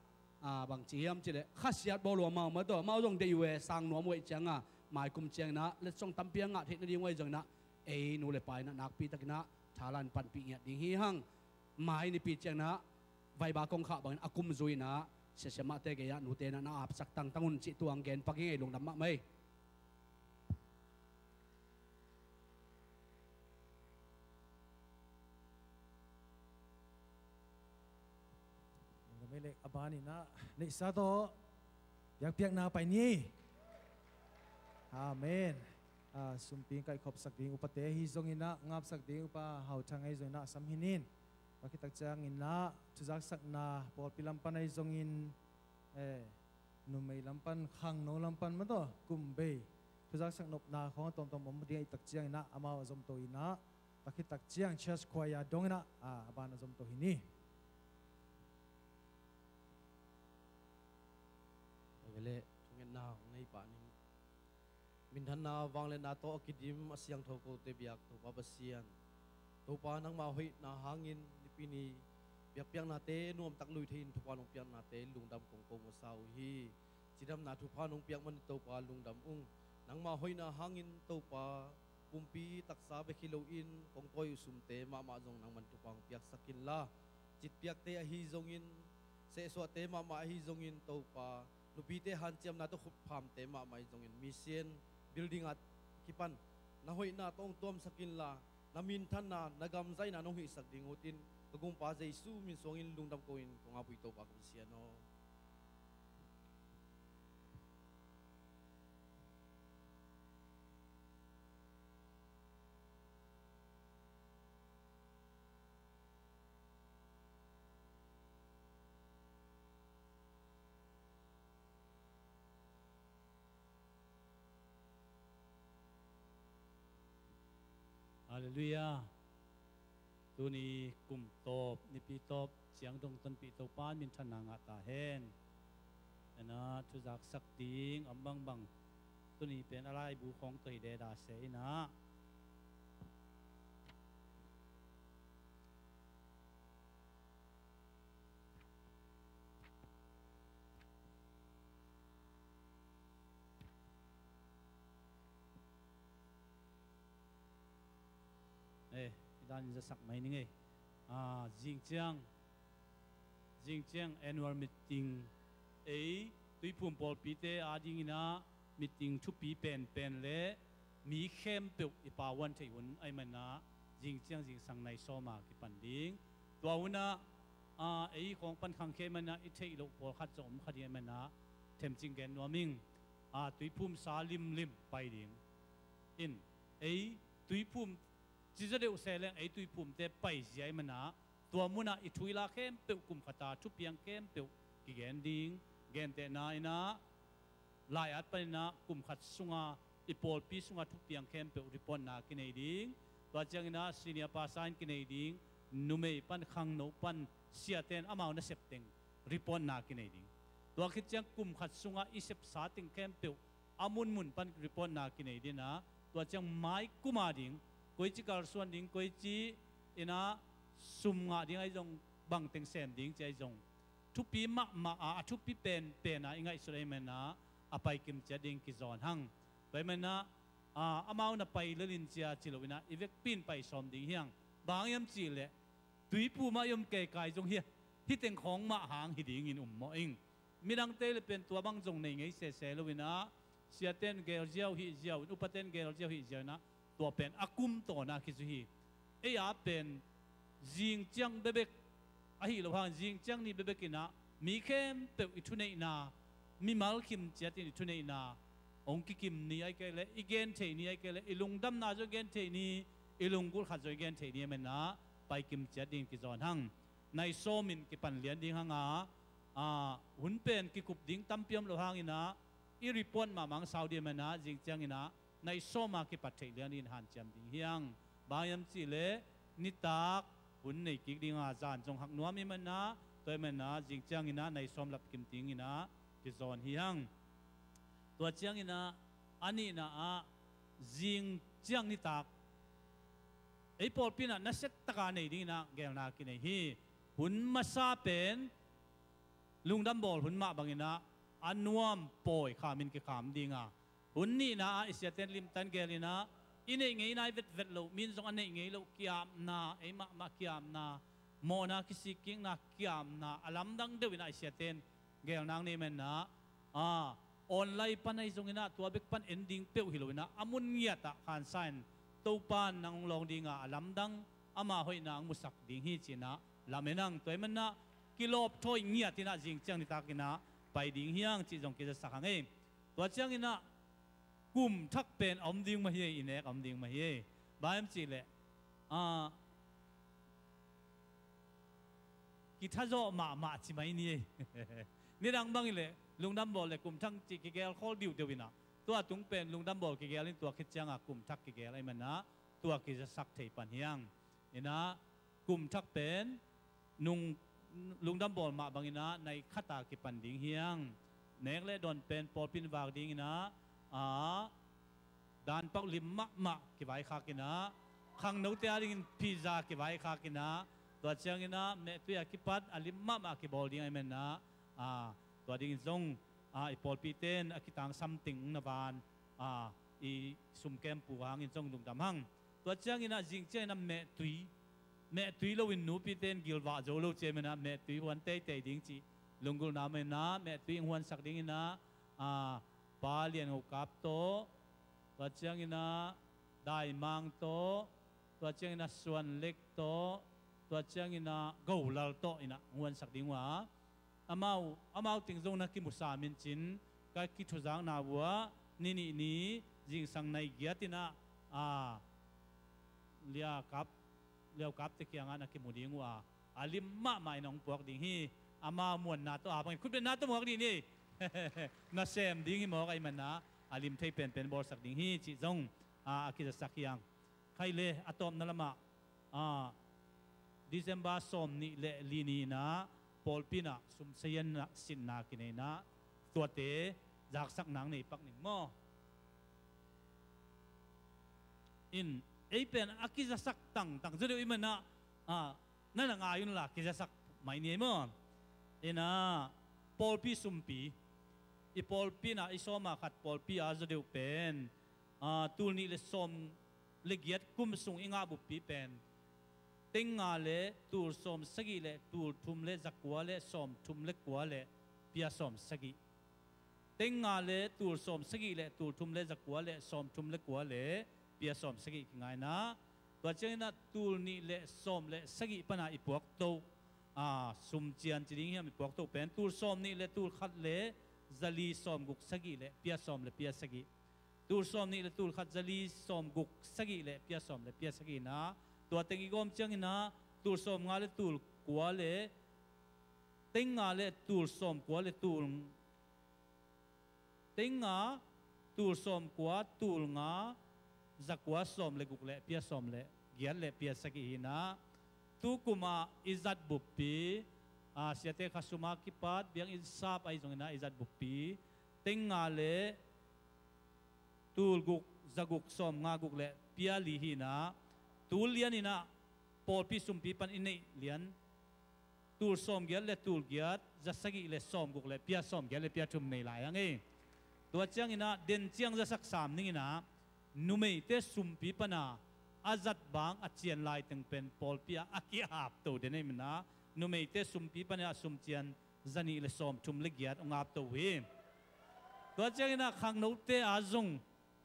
ah, bangci hiam cih leh khasiat bawl uh amau mah tawh, amau zong deih uh e, sang nuam uh ahih ciangin ah mai kum ciangin ah letsong tampi a ngah theih nading uh ahi zongin ah, ei nu le pa in ah nakpi takin ah thalan panpih ngiat ding hi hang. Mai nipi ciangin ah vaiba kong khah bangin a kum zui in ah sia siamahte gei ah nute in ah na apsak tangtang un cih tu-in gen pak ing ei, lungdam mahmah ei. Lungdam ei leh, a ban in ah neihsa tawh biakpiakna pai ni. Amen. Ah, sumpi kaikhopsak ding upate ahi zongin ah, ngapsak ding upa Hau Thang ahi zongin ah sam hi ning. Tua khit tak ciangin ah thuzaksakna pawlpi lam pan ahi zongin, eh, numei lam pan, khangno lam pan mah tawh kum bei thuzaksak nopna khawng a tuamtuam om ding ahih tak ciangin ah amau a zomto in ah, tua khit tak ciang church choir dongin ah, ah, a ban a zomto hi ni. Tua hi leh thungetna hong nei pah ning. Minthanna, vangliatna tawh a kidim a siangtho kote biak Topa Pasian, Topa nangmah hoihna hangin nipi ni biakpiaknate nuamtak lui thei-in thupha nong piaknate lungdam kong ko masa uh hi. Cidamna thupha nong piak manin Topa lungdam ung. Nangmah hoihna hangin Topa, pumpi taksa bek hi loin kong tawi uh sumte mahmah zong nangman thupha hong piaksak inla, citpiakte ahi zongin, sehsuahte mahmah ahi zongin Topa, nupite hanciamna tawh khutphamte mahmah ahi zongin, mission building a kipan na hoihna tawh hong tuamsak inla, na minthanna, na gamzaihna nong hihsak ding utin, ka Gumpa Jesu min suangin lungdam ko-in kong ap uh hi Topa ka Pasian aw. Halleluiah. Tuni kum tawp, nipi tawp ciang dong tonpih Topa in minthanna ngah ta hen. Ena thuzaksak ding om bangbang, tuni pen a laibu khawng tawh hi deda se ina. Eh, i danin zasak mai ning ei. Ah, zingciang, zingciang annual meeting, ei Tuiphum pawlpite adingin ah meeting thupi penpen le mi khempeuh i pavuan theih hun ahih manin ah zingciang zingsang nai sawm a kipan ding. Tua hun ah, ah, ei khawng pan khangkhia ahih manin ah i theih loh pawlkhat zong om kha ding ahih manin ah themcik gen nuam ing. Ah, Tuiphum sa limlim pai ding. In, ei Tuiphum ci zaw deuh se leng ei Tuiphumte paizia ahih manin ah tua munah i thu i la khempeuh kum khata thupiang khempeuh kigen ding. Gentehna in ah lai-at panin ah kum khat sunga i pawlpi sunga thupiang khempeuh reportna kinei ding. Tua ciangin ah senior pastor in kinei ding, numei pan khangno pan siate in amau nasep teng reportna kinei ding. Tua khit ciang kum khat sunga i sepsa teng khempeuh a munmun pan reportna kinei ding ah, Tua ciang mai kum a ding, koici kalsuan ding, koici in ah sum ngah ding ahi zong, bangteng sem ding ci ahi zong, thupi mahmah a, a thupi penpen a i ngaihsut ahih manin ah a paikim ciat ding kizawn hang. Tua ahih manin ah, a, amau na pai lel in cia ci lo in ah i vekpi in pai sawm ding hi hang. Bang hiam cih leh tuiphum ah i om keikai zong hi a, hih teng khawng mah hang hi dingin um mawh ing. Midangte le pen tua bang zong nei ngei sese lo in ah, siate in geel ziau hih ziau in, upate in geel ziau hih ziau in ah, tua pen a kum tawn a kizui hi. Ei a pen zing ciang bekbek ahi lo hang, zing ciang ni bekbek in ah mi khempeuh i thuneihna, mimal khim ciat in i thuneihna hong kikim ni, ahih kei leh i gen theih ni, ahih kei leh i lungdamna zong i gen theih ni, i lunggulh khat zong i gen theih ni ahih manin ah paikim ciat dingin kizawn hang. Nai sawm in kipan lian ding hang a, a, hun pen kikup ding tampi om lo hang in ah, i report mahmah hong sau ding ahih manin ah, zing ciang in ah nai sawm a kipat theih lian dingin hanciam ding hi hang. Bang hiam cih leh nitak hun nei kik ding a, zan zong hak nuam ahih manin ah, tua ahih manin ah zing ciang in ah nai sawm lap kim dingin ah kizawn hi hang. Tua ciang in ah a nihna ah, zing ciang nitak ei pawlpi in ah nasia tak a nei dingin ah geelna kinei hi. Hun masa pen lungdam bawl hun mah bangin ah a nuam pawi kham in kikham ding a, hun nihna ah i siate in limtak in geel in ah, i neih ngeina i vetvet loh, mi in zong a neih ngei loh kiamna, ei mahmah kiamna, mawhna kisikkikna kiamna, a lamdang deuh in ah i siate in geelna nei ahih manin ah, a, online pan ahi zongin ah tua bek pan en ding peuh hi lo in ah, a mun ngiat ah khansa in Topa in nang hong lawng ding a, a lamdang ama hoihna hong musak ding hi ci in ah lamen hang. Tua ahih manin ah kilawpthawi ngiat in ah zing ciang nitak in ah pai ding hi hang cih zong kizasak hang ei. Tua ciang in ah kum thak pen a om ding mah hi ei, i nek a om ding mah hi ei. Bang hiam cih leh, a, kithazawh mahmah ci mai ni ei. Nidang bang hi leh lungdam bawl le kum thak cih kigeel khawl diudiu in ah, tua tung pen lungdam bawl kigeel in, tua khit ciang a kum thak kigeel ahih manin ah tua kizasak thei pan hi hang. In ah kum thak pen nung, lungdam bawl mah bangin ah nai khat a kipan ding hi hang. Nek le dawn pen pawlpi in vak dingin ah, a, dan pauh lim mahmah kivaikhak in ah, khangnote a dingin pizza kivaikhak in ah, tua ciang in ah mehtui a kipat a lim mahmah kibawl ding ahih manin ah, a, tua dingin zong, a, i pawlpite in a kitangsam teng na van, a, i sum kempu hangin zong lungdam hang. Tua ciang in ah zing ciang in ah mehtui, mehtui lo in nupite in gilvah zo lo ci ahih manin ah mehtui huan teitei ding cih lunggulhna om in ah, mehtui hong huansak dingin ah, a, Pa Lian Ngo Kap tawh, tua ciang in ah Dai Mang tawh, tua ciang in ah Suan Lek tawh, tua ciang in ah Go Lal tawh in ah hong huansak ding uh a, amau, amau teng zong na kimusam in cin, ka kithuzakna uh ah ni nih ni zingsang nai giat in ah, a, Liau Kap, Liau Kapte kiangah na kimu ding uh a, a lim mahmah in hong puak ding hi. Amau muanna tawh a bangin khutbetna tawh muak ding hi. Nasem ding hi mawk ahih manin ah a lim thei penpen bawlsak ding hi cih zong, a, a kizasak hi hang. Khai le a tawpna lamah, a, December sawm nih le li ni in ah pawlpi in ah sum sazian sitna kinei in ah, tuate zaksak nang nei pak ning maw? In, ei pen a kizasak tangtang zaw deuh ahih manin ah, a, na na ngai un la kizasak mai ni ei maw? In ah pawlpi sumpi, i pawlpi in ah i sawm a khat pawlpi a zaw deuh pen, a, tul nih le sawm le giat kum sung i ngah buppi pen teng nga le tul sawm sagih le tul thum le za kua le sawm thum le kua le pia sawm sagih. Teng nga le tul sawm sagih le tul thum le za kua le sawm thum le kua le pia sawm sagih kingai in ah, tua ciang in ah tul nih le sawm le sagih pan a i puakto, a, sum cian ci ding hiam, i puakto pen tul sawm nih le tul khat le za li sawm guk sagih le pia sawm le pia sagih. Tul sawm nih le tul khat za li sawm guk sagih le pia sawm le pia sagih in ah, tua teng i gawm ciang in ah tul sawm nga le tul kua le, teng nga le tul sawm kua le tul, teng nga, tul sawm kua, tul nga, za kua sawm le guk le pia sawm le giat le pia sagih hi in ah, tu kum a i zat buppi, a, siate khasum a kipat biakinn sap ahi zongin ah i zat buppi teng nga le tul guk za guk sawm nga guk le pia li hi-in ah, tul lian in ah pawlpi sumpi pan i neih lian tul sawm giat le tul giat za sagih le sawm guk le pia sawm giat le pia thum nei lai hang ei. Tua ciangin ah den ciang za sak sam ning in ah, numeite sumpi pan a a zat bang a cian lai teng pen pawlpi ah a ki-apto den ahih manin ah, numeite sumpi pan a sum cian za nih le sawm thum le giat hong apto uh hi. Tua ciangin ah khangnote a zong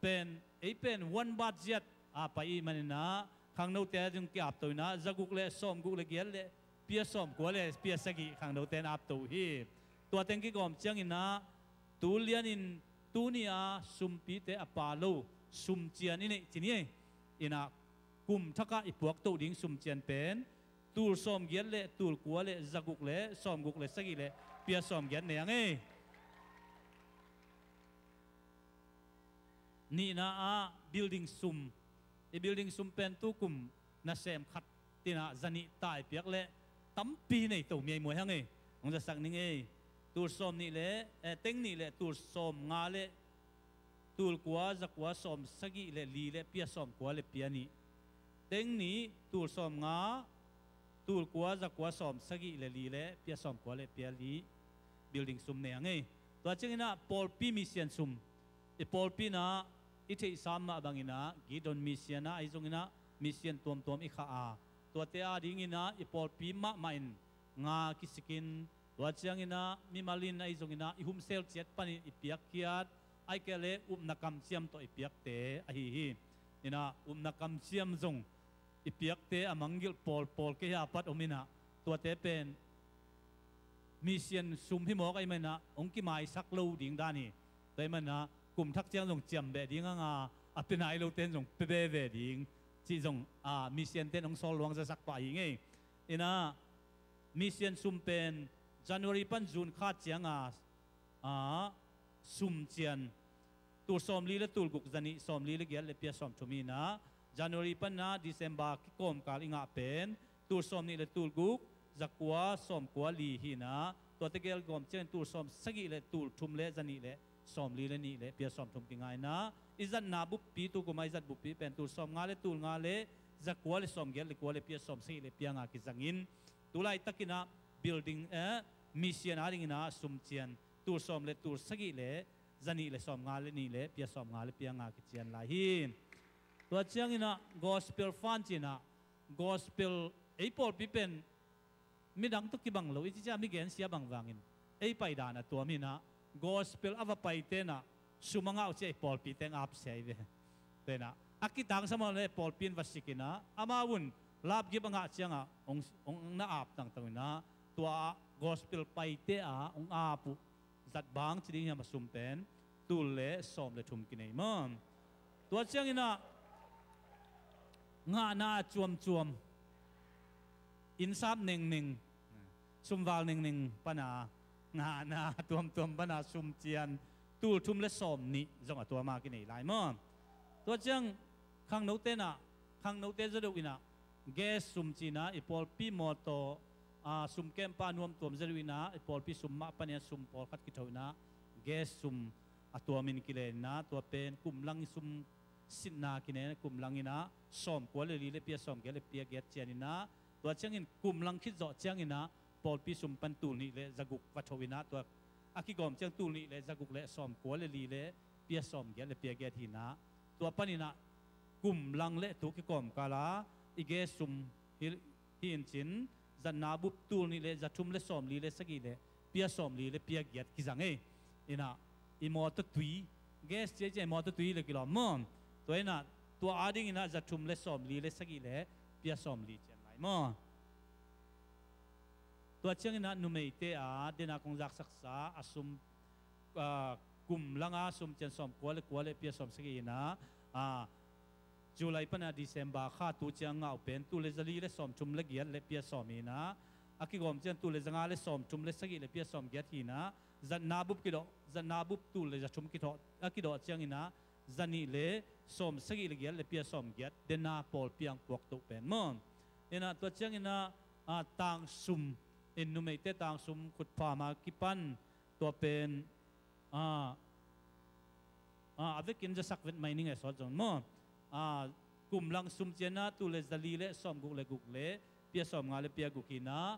pen, ei pen one baht ziat a pai ahih manin ah, khangnote a zong ki-apto in ah, za guk le sawm guk le giat le pia sawm kua le pia sagih khangnote in apto uh hi. Tua teng kigawm ciangin ah, tul lian in tuni a sumpite a pha lo sum cian i neih ci ni ei. In ah kum thak ah i puaktoh ding sum cian pen tul sawm giat le tul kua le za guk le sawm guk le sagih le pia sawm giat nei hang ei. Nihna ah building sum, i building sum pen tu kum nasem khat tin ah za nih tai piak le tampi nei to miaimuai hang ei. Hong za sak ning ei. Tul sawm nih le, eh, teng nih le tul sawm nga le tul kua za kua sawm sagih le li le pia sawm kua le pia nih. Teng nih tul sawm nga, tul kua za kua sawm sagih le li le pia sawm kua le pia li building sum nei hang ei. Tua ciangin ah pawlpi mission sum, i pawlpi in ah i theihsa mah bangin ah Gideon mission ah, ahi zongin ah mission tuamtuam i khah a, tuate a dingin ah i pawlpi mahmah in nga kisik in, tua ciangin ah mimal in ahi zongin ah i humsel ciat panin i piakkhiat, ahih kei leh upna kamciam tawh i piakte ahi hi. In ah upna kamciam zong i piakte a mangngilh pawlpawl kei a pat om in ah, tuate pen mission sum hi mawk ahih manin ah hong kimaisak lo ding dan hi. Tua ahih manin ah kum thak ciang zong ciam beh ding hang a, a pia nai lote in zong pia veve ding cih zong, a, mission te in hong sawl luang zasak pah hi ing ei. In ah mission sum pen January pan June kha ciang a, a, sum cian tul sawmli le tul guk za nih sawmli le giat le pia sawmthum hi-in ah, January pan ah December kikawmkal i ngah pen tul sawmnih le tul guk za kua sawmkua li hi-in ah, tuate gel gawm ciangin tul sawmsagih le tul thum le za nih le sawmli le nih le pia sawmthum kingah in ah, i zatna buppi, tu kum ah i zat buppi pen tul sawmnga le tul nga le za kua le sawmgiat le kua le pia sawmsagih le pia nga kizang in, tu laitakin ah building, eh, mission a dingin ah sum cian tul sawm le tul sagih le za nih le sawmnga le nih le pia sawmnga le pia nga kician lai hi. Tua ciangin ah gospel fund ci-in ah, gospel, ei pawlpi pen midang tawh kibang lo i ci ciang, mi gensia bang vangin ei pai dan a tuam hi-in ah, gospel a va paite in ah sum a ngah uh ciang i pawlpi teng ap sia hi ve. Tua in ah a kitangsam a le pawlpi in va sik in ah, amau un lapgip a ngah ciang ah hong, hong na ap tangtang in ah, tua gospel paite a hong ap uh zat bang ci ding hiam, a sum pen tul le sawm le thum kinei maw. Tua ciangin ah ngahna a cuamcuam, innsap nengneng, sumval nengneng pan a ngahna a tuamtuam pan a sum cian tul thum le sawmnih zong a tuam a kinei lai maw. Tua ciang khangnote in ah, khangnote za deuh in ah gas sum ci-in ah, i pawlpi mawtaw, a, sum kempa nuamtuam za deuh in ah, i pawlpi sum mah panin ah sum pawlkhat kitho in ah, gas sum a tuamin kilen in ah, tua pen kum lang i sum sitna kinen, kum lang in ah sawmkua le li le pia sawmgiat le pia giat cian in ah, tua ciangin kum lang khit zawh ciangin ah pawlpi sum pan tul nih le za guk va tho in ah, tua a kigawm ciang tul nih le za guk le sawmkua le li le pia sawmgiat le pia giat hi-in ah, tua panin ah kum lang le tu kikawmkal a i gas sum hi, hi-in cin, zatna bup tul nih le za thum le sawmli le sagih le pia sawmli le pia giat kizang ei. In ah i mawtaw tui, gas ciacia i mawtaw tui le kilawm maw. Tua in ah tua a dingin ah za thum le sawmli le sagih le pia sawmli cian lai maw. Tua ciangin ah numeite a den a kong zaksaksa a sum, a, kum lang a sum cian sawmkua le kua le pia sawmsagih in ah, a, July pan a December kha tu ciang ngah uh pen tul le zali le sawmthum le giat le pia sawm hi-in ah, a kigawm ciang tul le zanga le sawmthum le sagih le pia sawmgiat hi-in ah, zatna bup kidawh, zatna bup tul le za thum kidawh, a kidawh ciangin ah za nih le sawmsagih le giat le pia sawmgiat den a pawlpi a puaktoh pen maw. In ah tua ciangin ah, a, tangsum, in numeite tangsum khutpham a kipan, tua pen, a, A, a vekin zasak vet mai ning e, sawt zong maw. A, kum lang sum ciang ah tul le zali le sawmguk le guk le pia sawmnga le pia guk hi-in ah,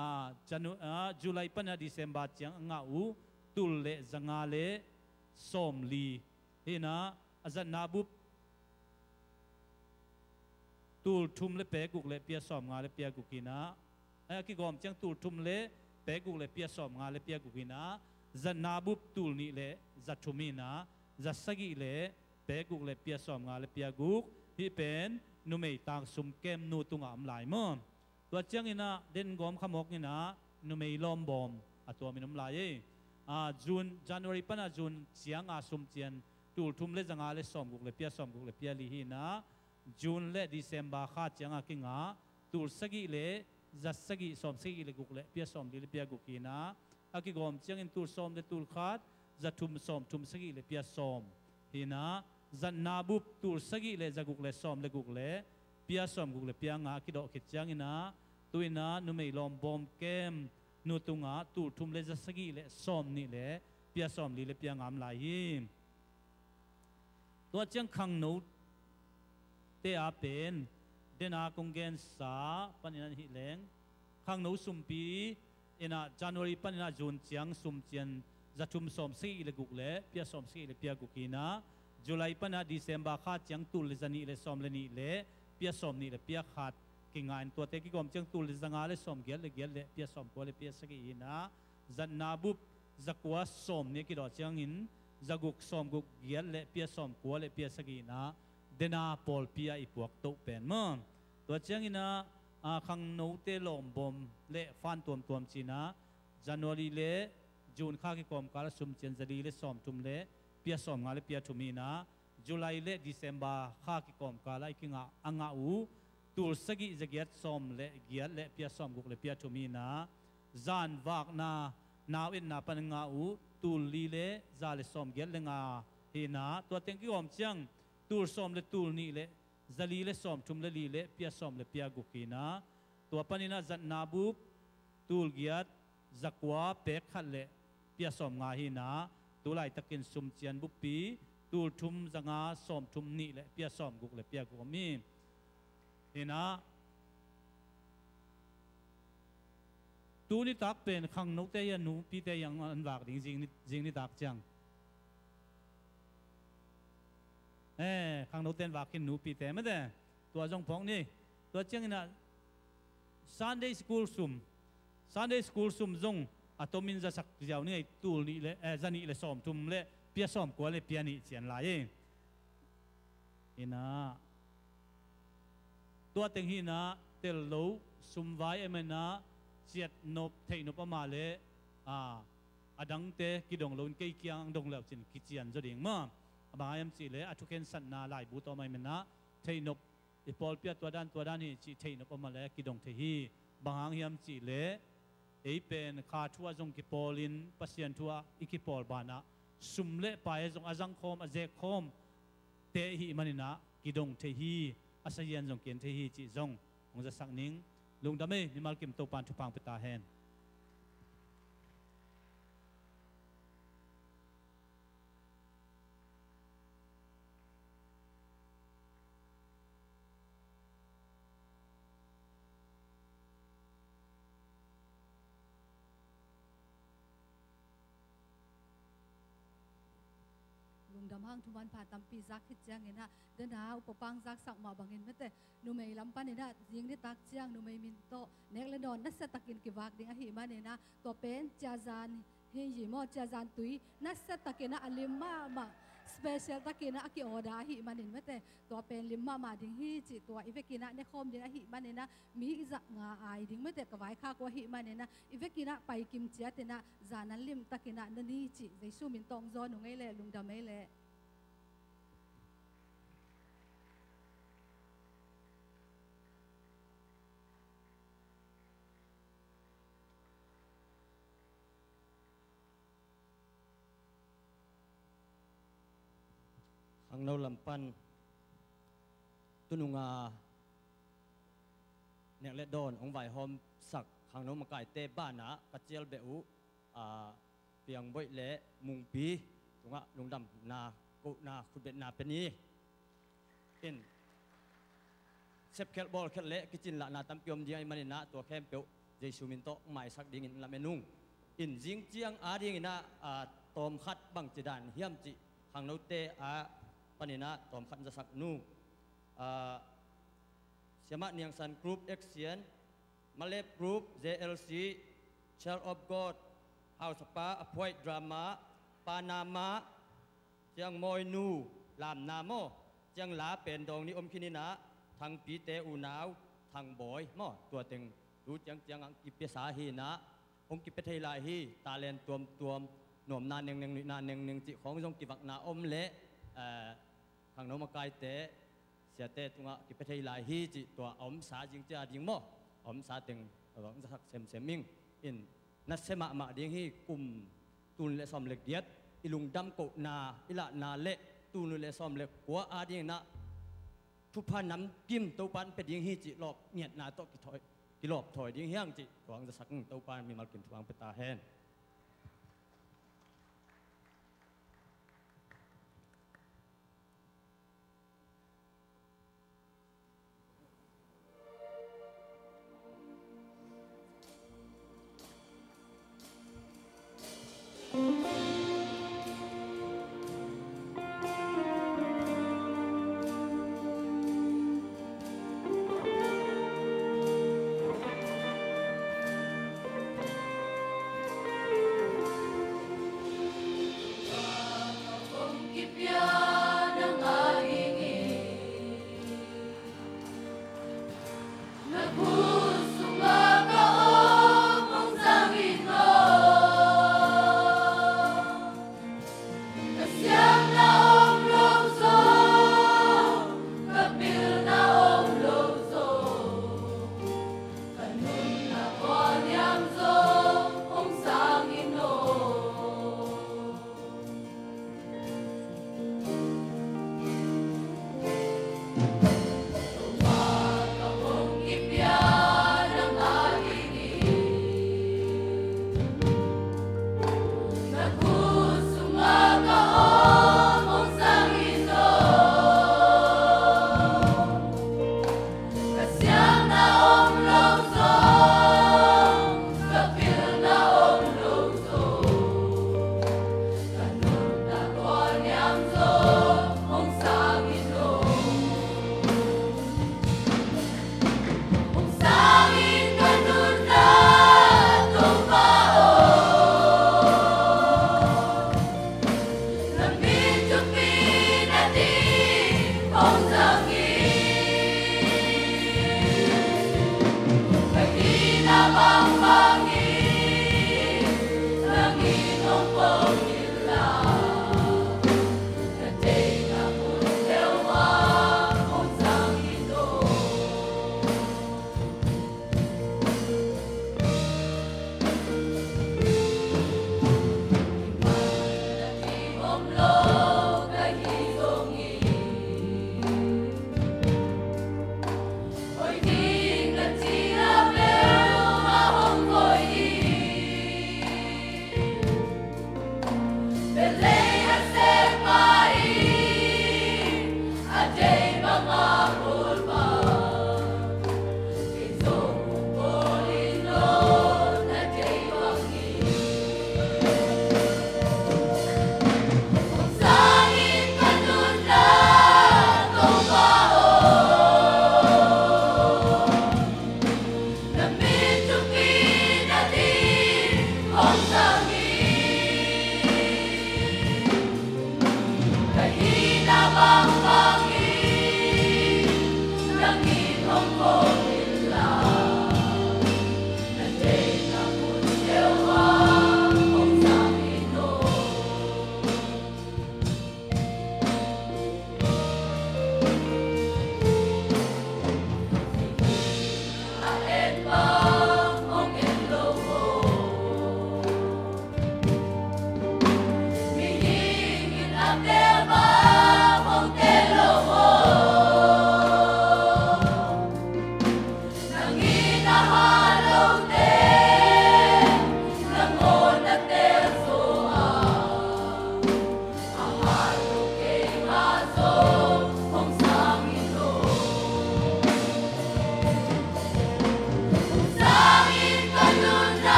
a, Janu-, a, July panin ah December ciang a ngah uh tul le zanga le sawmli hi-in ah, a zatna bup tul thum le pek guk le pia sawmnga le pia guk hi-in ah, a kigawm ciang tul thum le pek guk le pia sawmnga le pia guk hi-in ah, zatna bup tul nih le za thum hi-in ah, za sagih le pek guk le pia sawmnga le pia guk. Hih pen numei tangsum kem nu tungah om lai maw. Tua ciangin ah den gawm kha mawk in ah numei lawmbawm a tuamin om lai ei. A, June, January panin ah June ciang a sum ciang tul thum le zanga le sawmguk le pia sawmguk le pia li hi-in ah, June le December kha ciang a kingah tul sagih le za sagih sawm sagih le guk le pia sawmli le pia guk hi-in ah, a kigawm ciangin tul sawm le tul khat za thum sawmthum sagih le pia sawm hi-in ah, zatna bup tul sagih le za guk le sawm le guk le pia sawmguk le pia nga a kidawh khit ciangin ah, tu-in ah numei lawmbawm kem nu tungah tul thum le za sagih le sawmnih le pia sawmli le pia nga om lai hi. Tua ciang khangnote a pen den a kong gensa panin ah hi leng, khangno sumpi in ah January panin ah June ciang sum ciang za thum sawm sagih le guk le pia sawm sagih le pia guk hi-in ah, July panin ah December kha ciang tul le za nih le sawm le nih le pia sawmnih le pia khat kingah in, tuate kigawm ciang tul le zanga le sawmgiat le giat le pia sawmkua le pia sagih hi-in ah, zatna bup zakua sawmnih a kidawh ciangin zaguk sawmguk giat le pia sawmkua le pia sagih hi-in ah, den a pawlpi ah i puak toh pen maw. Tua ciangin ah, a, khangnote lawmbawm le fan tuamtuam ci-in ah, January le June kha kikawmkal a sum ciang zali le sawmthum le pia sawmnga le pia thum hi-in ah, July le December kha kikawmkal ah i kingah a ngah uh tul sagih zagiat sawm le giat le pia sawmguk le pia thum hi-in ah, zanvakna nau etna pan a ngah uh tul li le za le sawmgiat le nga hi-in ah, tua teng kigawm ciang tul sawm le tul nih le zali le sawmthum le li le pia sawm le pia guk hi-in ah, tua panin ah zatna bup tul giat zakua pek khat le pia sawmnga hi-in ah, tu laitakin sum ciang buppi tul thum zanga sawmthum nih le pia sawmguk le pia guk om hi. Hi-in ah, tu nitak pen khangnote hi a, nupite hi a, an vak ding zing ni, zing nitak ciang. Eh, khangnote an vak khin, nupite mate. Tua zong phawk ni. Tua ciangin ah Sunday school sum, Sunday school sum zong a tomin zasak ziau ni ngei, tul nih le, eh, za nih le sawmthum le pia sawmkua le pia nih ciang lai hi-in ah, tua teng hi-in ah, tel lo sumvai ahih manin ah, ciat nop theih nop a mah le, a, a dangte kidong loin kei kiang dong le uh cin kician zaw ding maw. A bang hang hiam cih leh a thukhensatna laibu tawh om ahih manin ah, theih nop i pawlpi ah tua dan tua dan hi cih theih nop a mah le kidong thei hi. Bang hang hiam cih leh ei pen kha thu ah zong kipawlin Pasian thu ah i kipawl banah sum le pai ah zong a zangkhawm, a zekkhawm te i hih manin ah kidong thei hi, a sazian zong ki-en thei hi cih zong hong zasak ning. Lungdam ei, mimal kim Topa'n thupha hong pia ta hen. Lungdam hang, thuman pha tampi zak khit ciangin ah, den a upa pang zaksak mah bangin mate, numei lam panin ah zing nitak ciang numei min tawh nek le dawn nasiatakin kivak ding ahih manin ah, tua pen ciazan hi hi maw, ciazan tui nasiatakin ah a lim mahmah, special takin ah a ki-order ahih manin mate, tua pen lim mahmah ding hi cih tua i vekin ah nekhawm ding ahih manin ah, mi i zah nga ai ding mate, ka vaikhak uh ahih manin ah, i vekin ah paikim ciatin ah zan an limtakin ah na ni cih Jesu min tawh hong zawn ung ei leh, lungdam ei leh. Khangno lam pan tunung a nek le dawn hong vaihawmsak khangno makaite banah ka cial beh uh, a, Piangboih le Mungpi tungah lungdamna kohna khutbetna pia ni. In sepkhelh bawlkhelh le kicinlahna tampi om ding ahih manin ah tua khempeuh Jesu min tawh maisak dingin lamen ung. In zing ciang adingin ah, ah, tawmkhat bangci dan hiam cih khangnote ah panin ah tawmkhat zasak nung. Ah, Siamah Niangsan Group, Axian, Malep Group, J L C, Child of God, Hausapa, A Phuaih Drama, Pa Nama, ciang Mawinu, Lamna maw, ciang la pen dawng nih om khin in ah, Thangpite unau, Thangbawi maw, tua teng tu ciang ciang ang kipia sa hi in ah, hong kipia thei lai hi, talent tuamtuam, nuamna nengneng, nuihna nengneng cih khawng zong kivakna om leh, eh, khangno makaite, siate tungah kipia thei lai hi cih tua a omsa zing cia ding maw? A omsa teng a zong zasak semsem ing. In nasia mahmah ding hi. Kum tul nih le sawm le giat i lungdam kohna i lahna le tul nih le sawm le kua adingin ah thupha namkim Topa in pia ding hi cih lawp ngiatna tawh kithawi, kilawp thawi ding hi hang cih tua ang zasak ing. Topa in mimal kim thupha ang pia ta hen.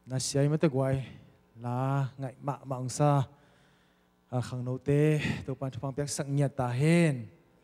Na sia i mate guai la ngaih mahmah ung sa. A khangnote Topan thupha piaksak ngiat ta hen.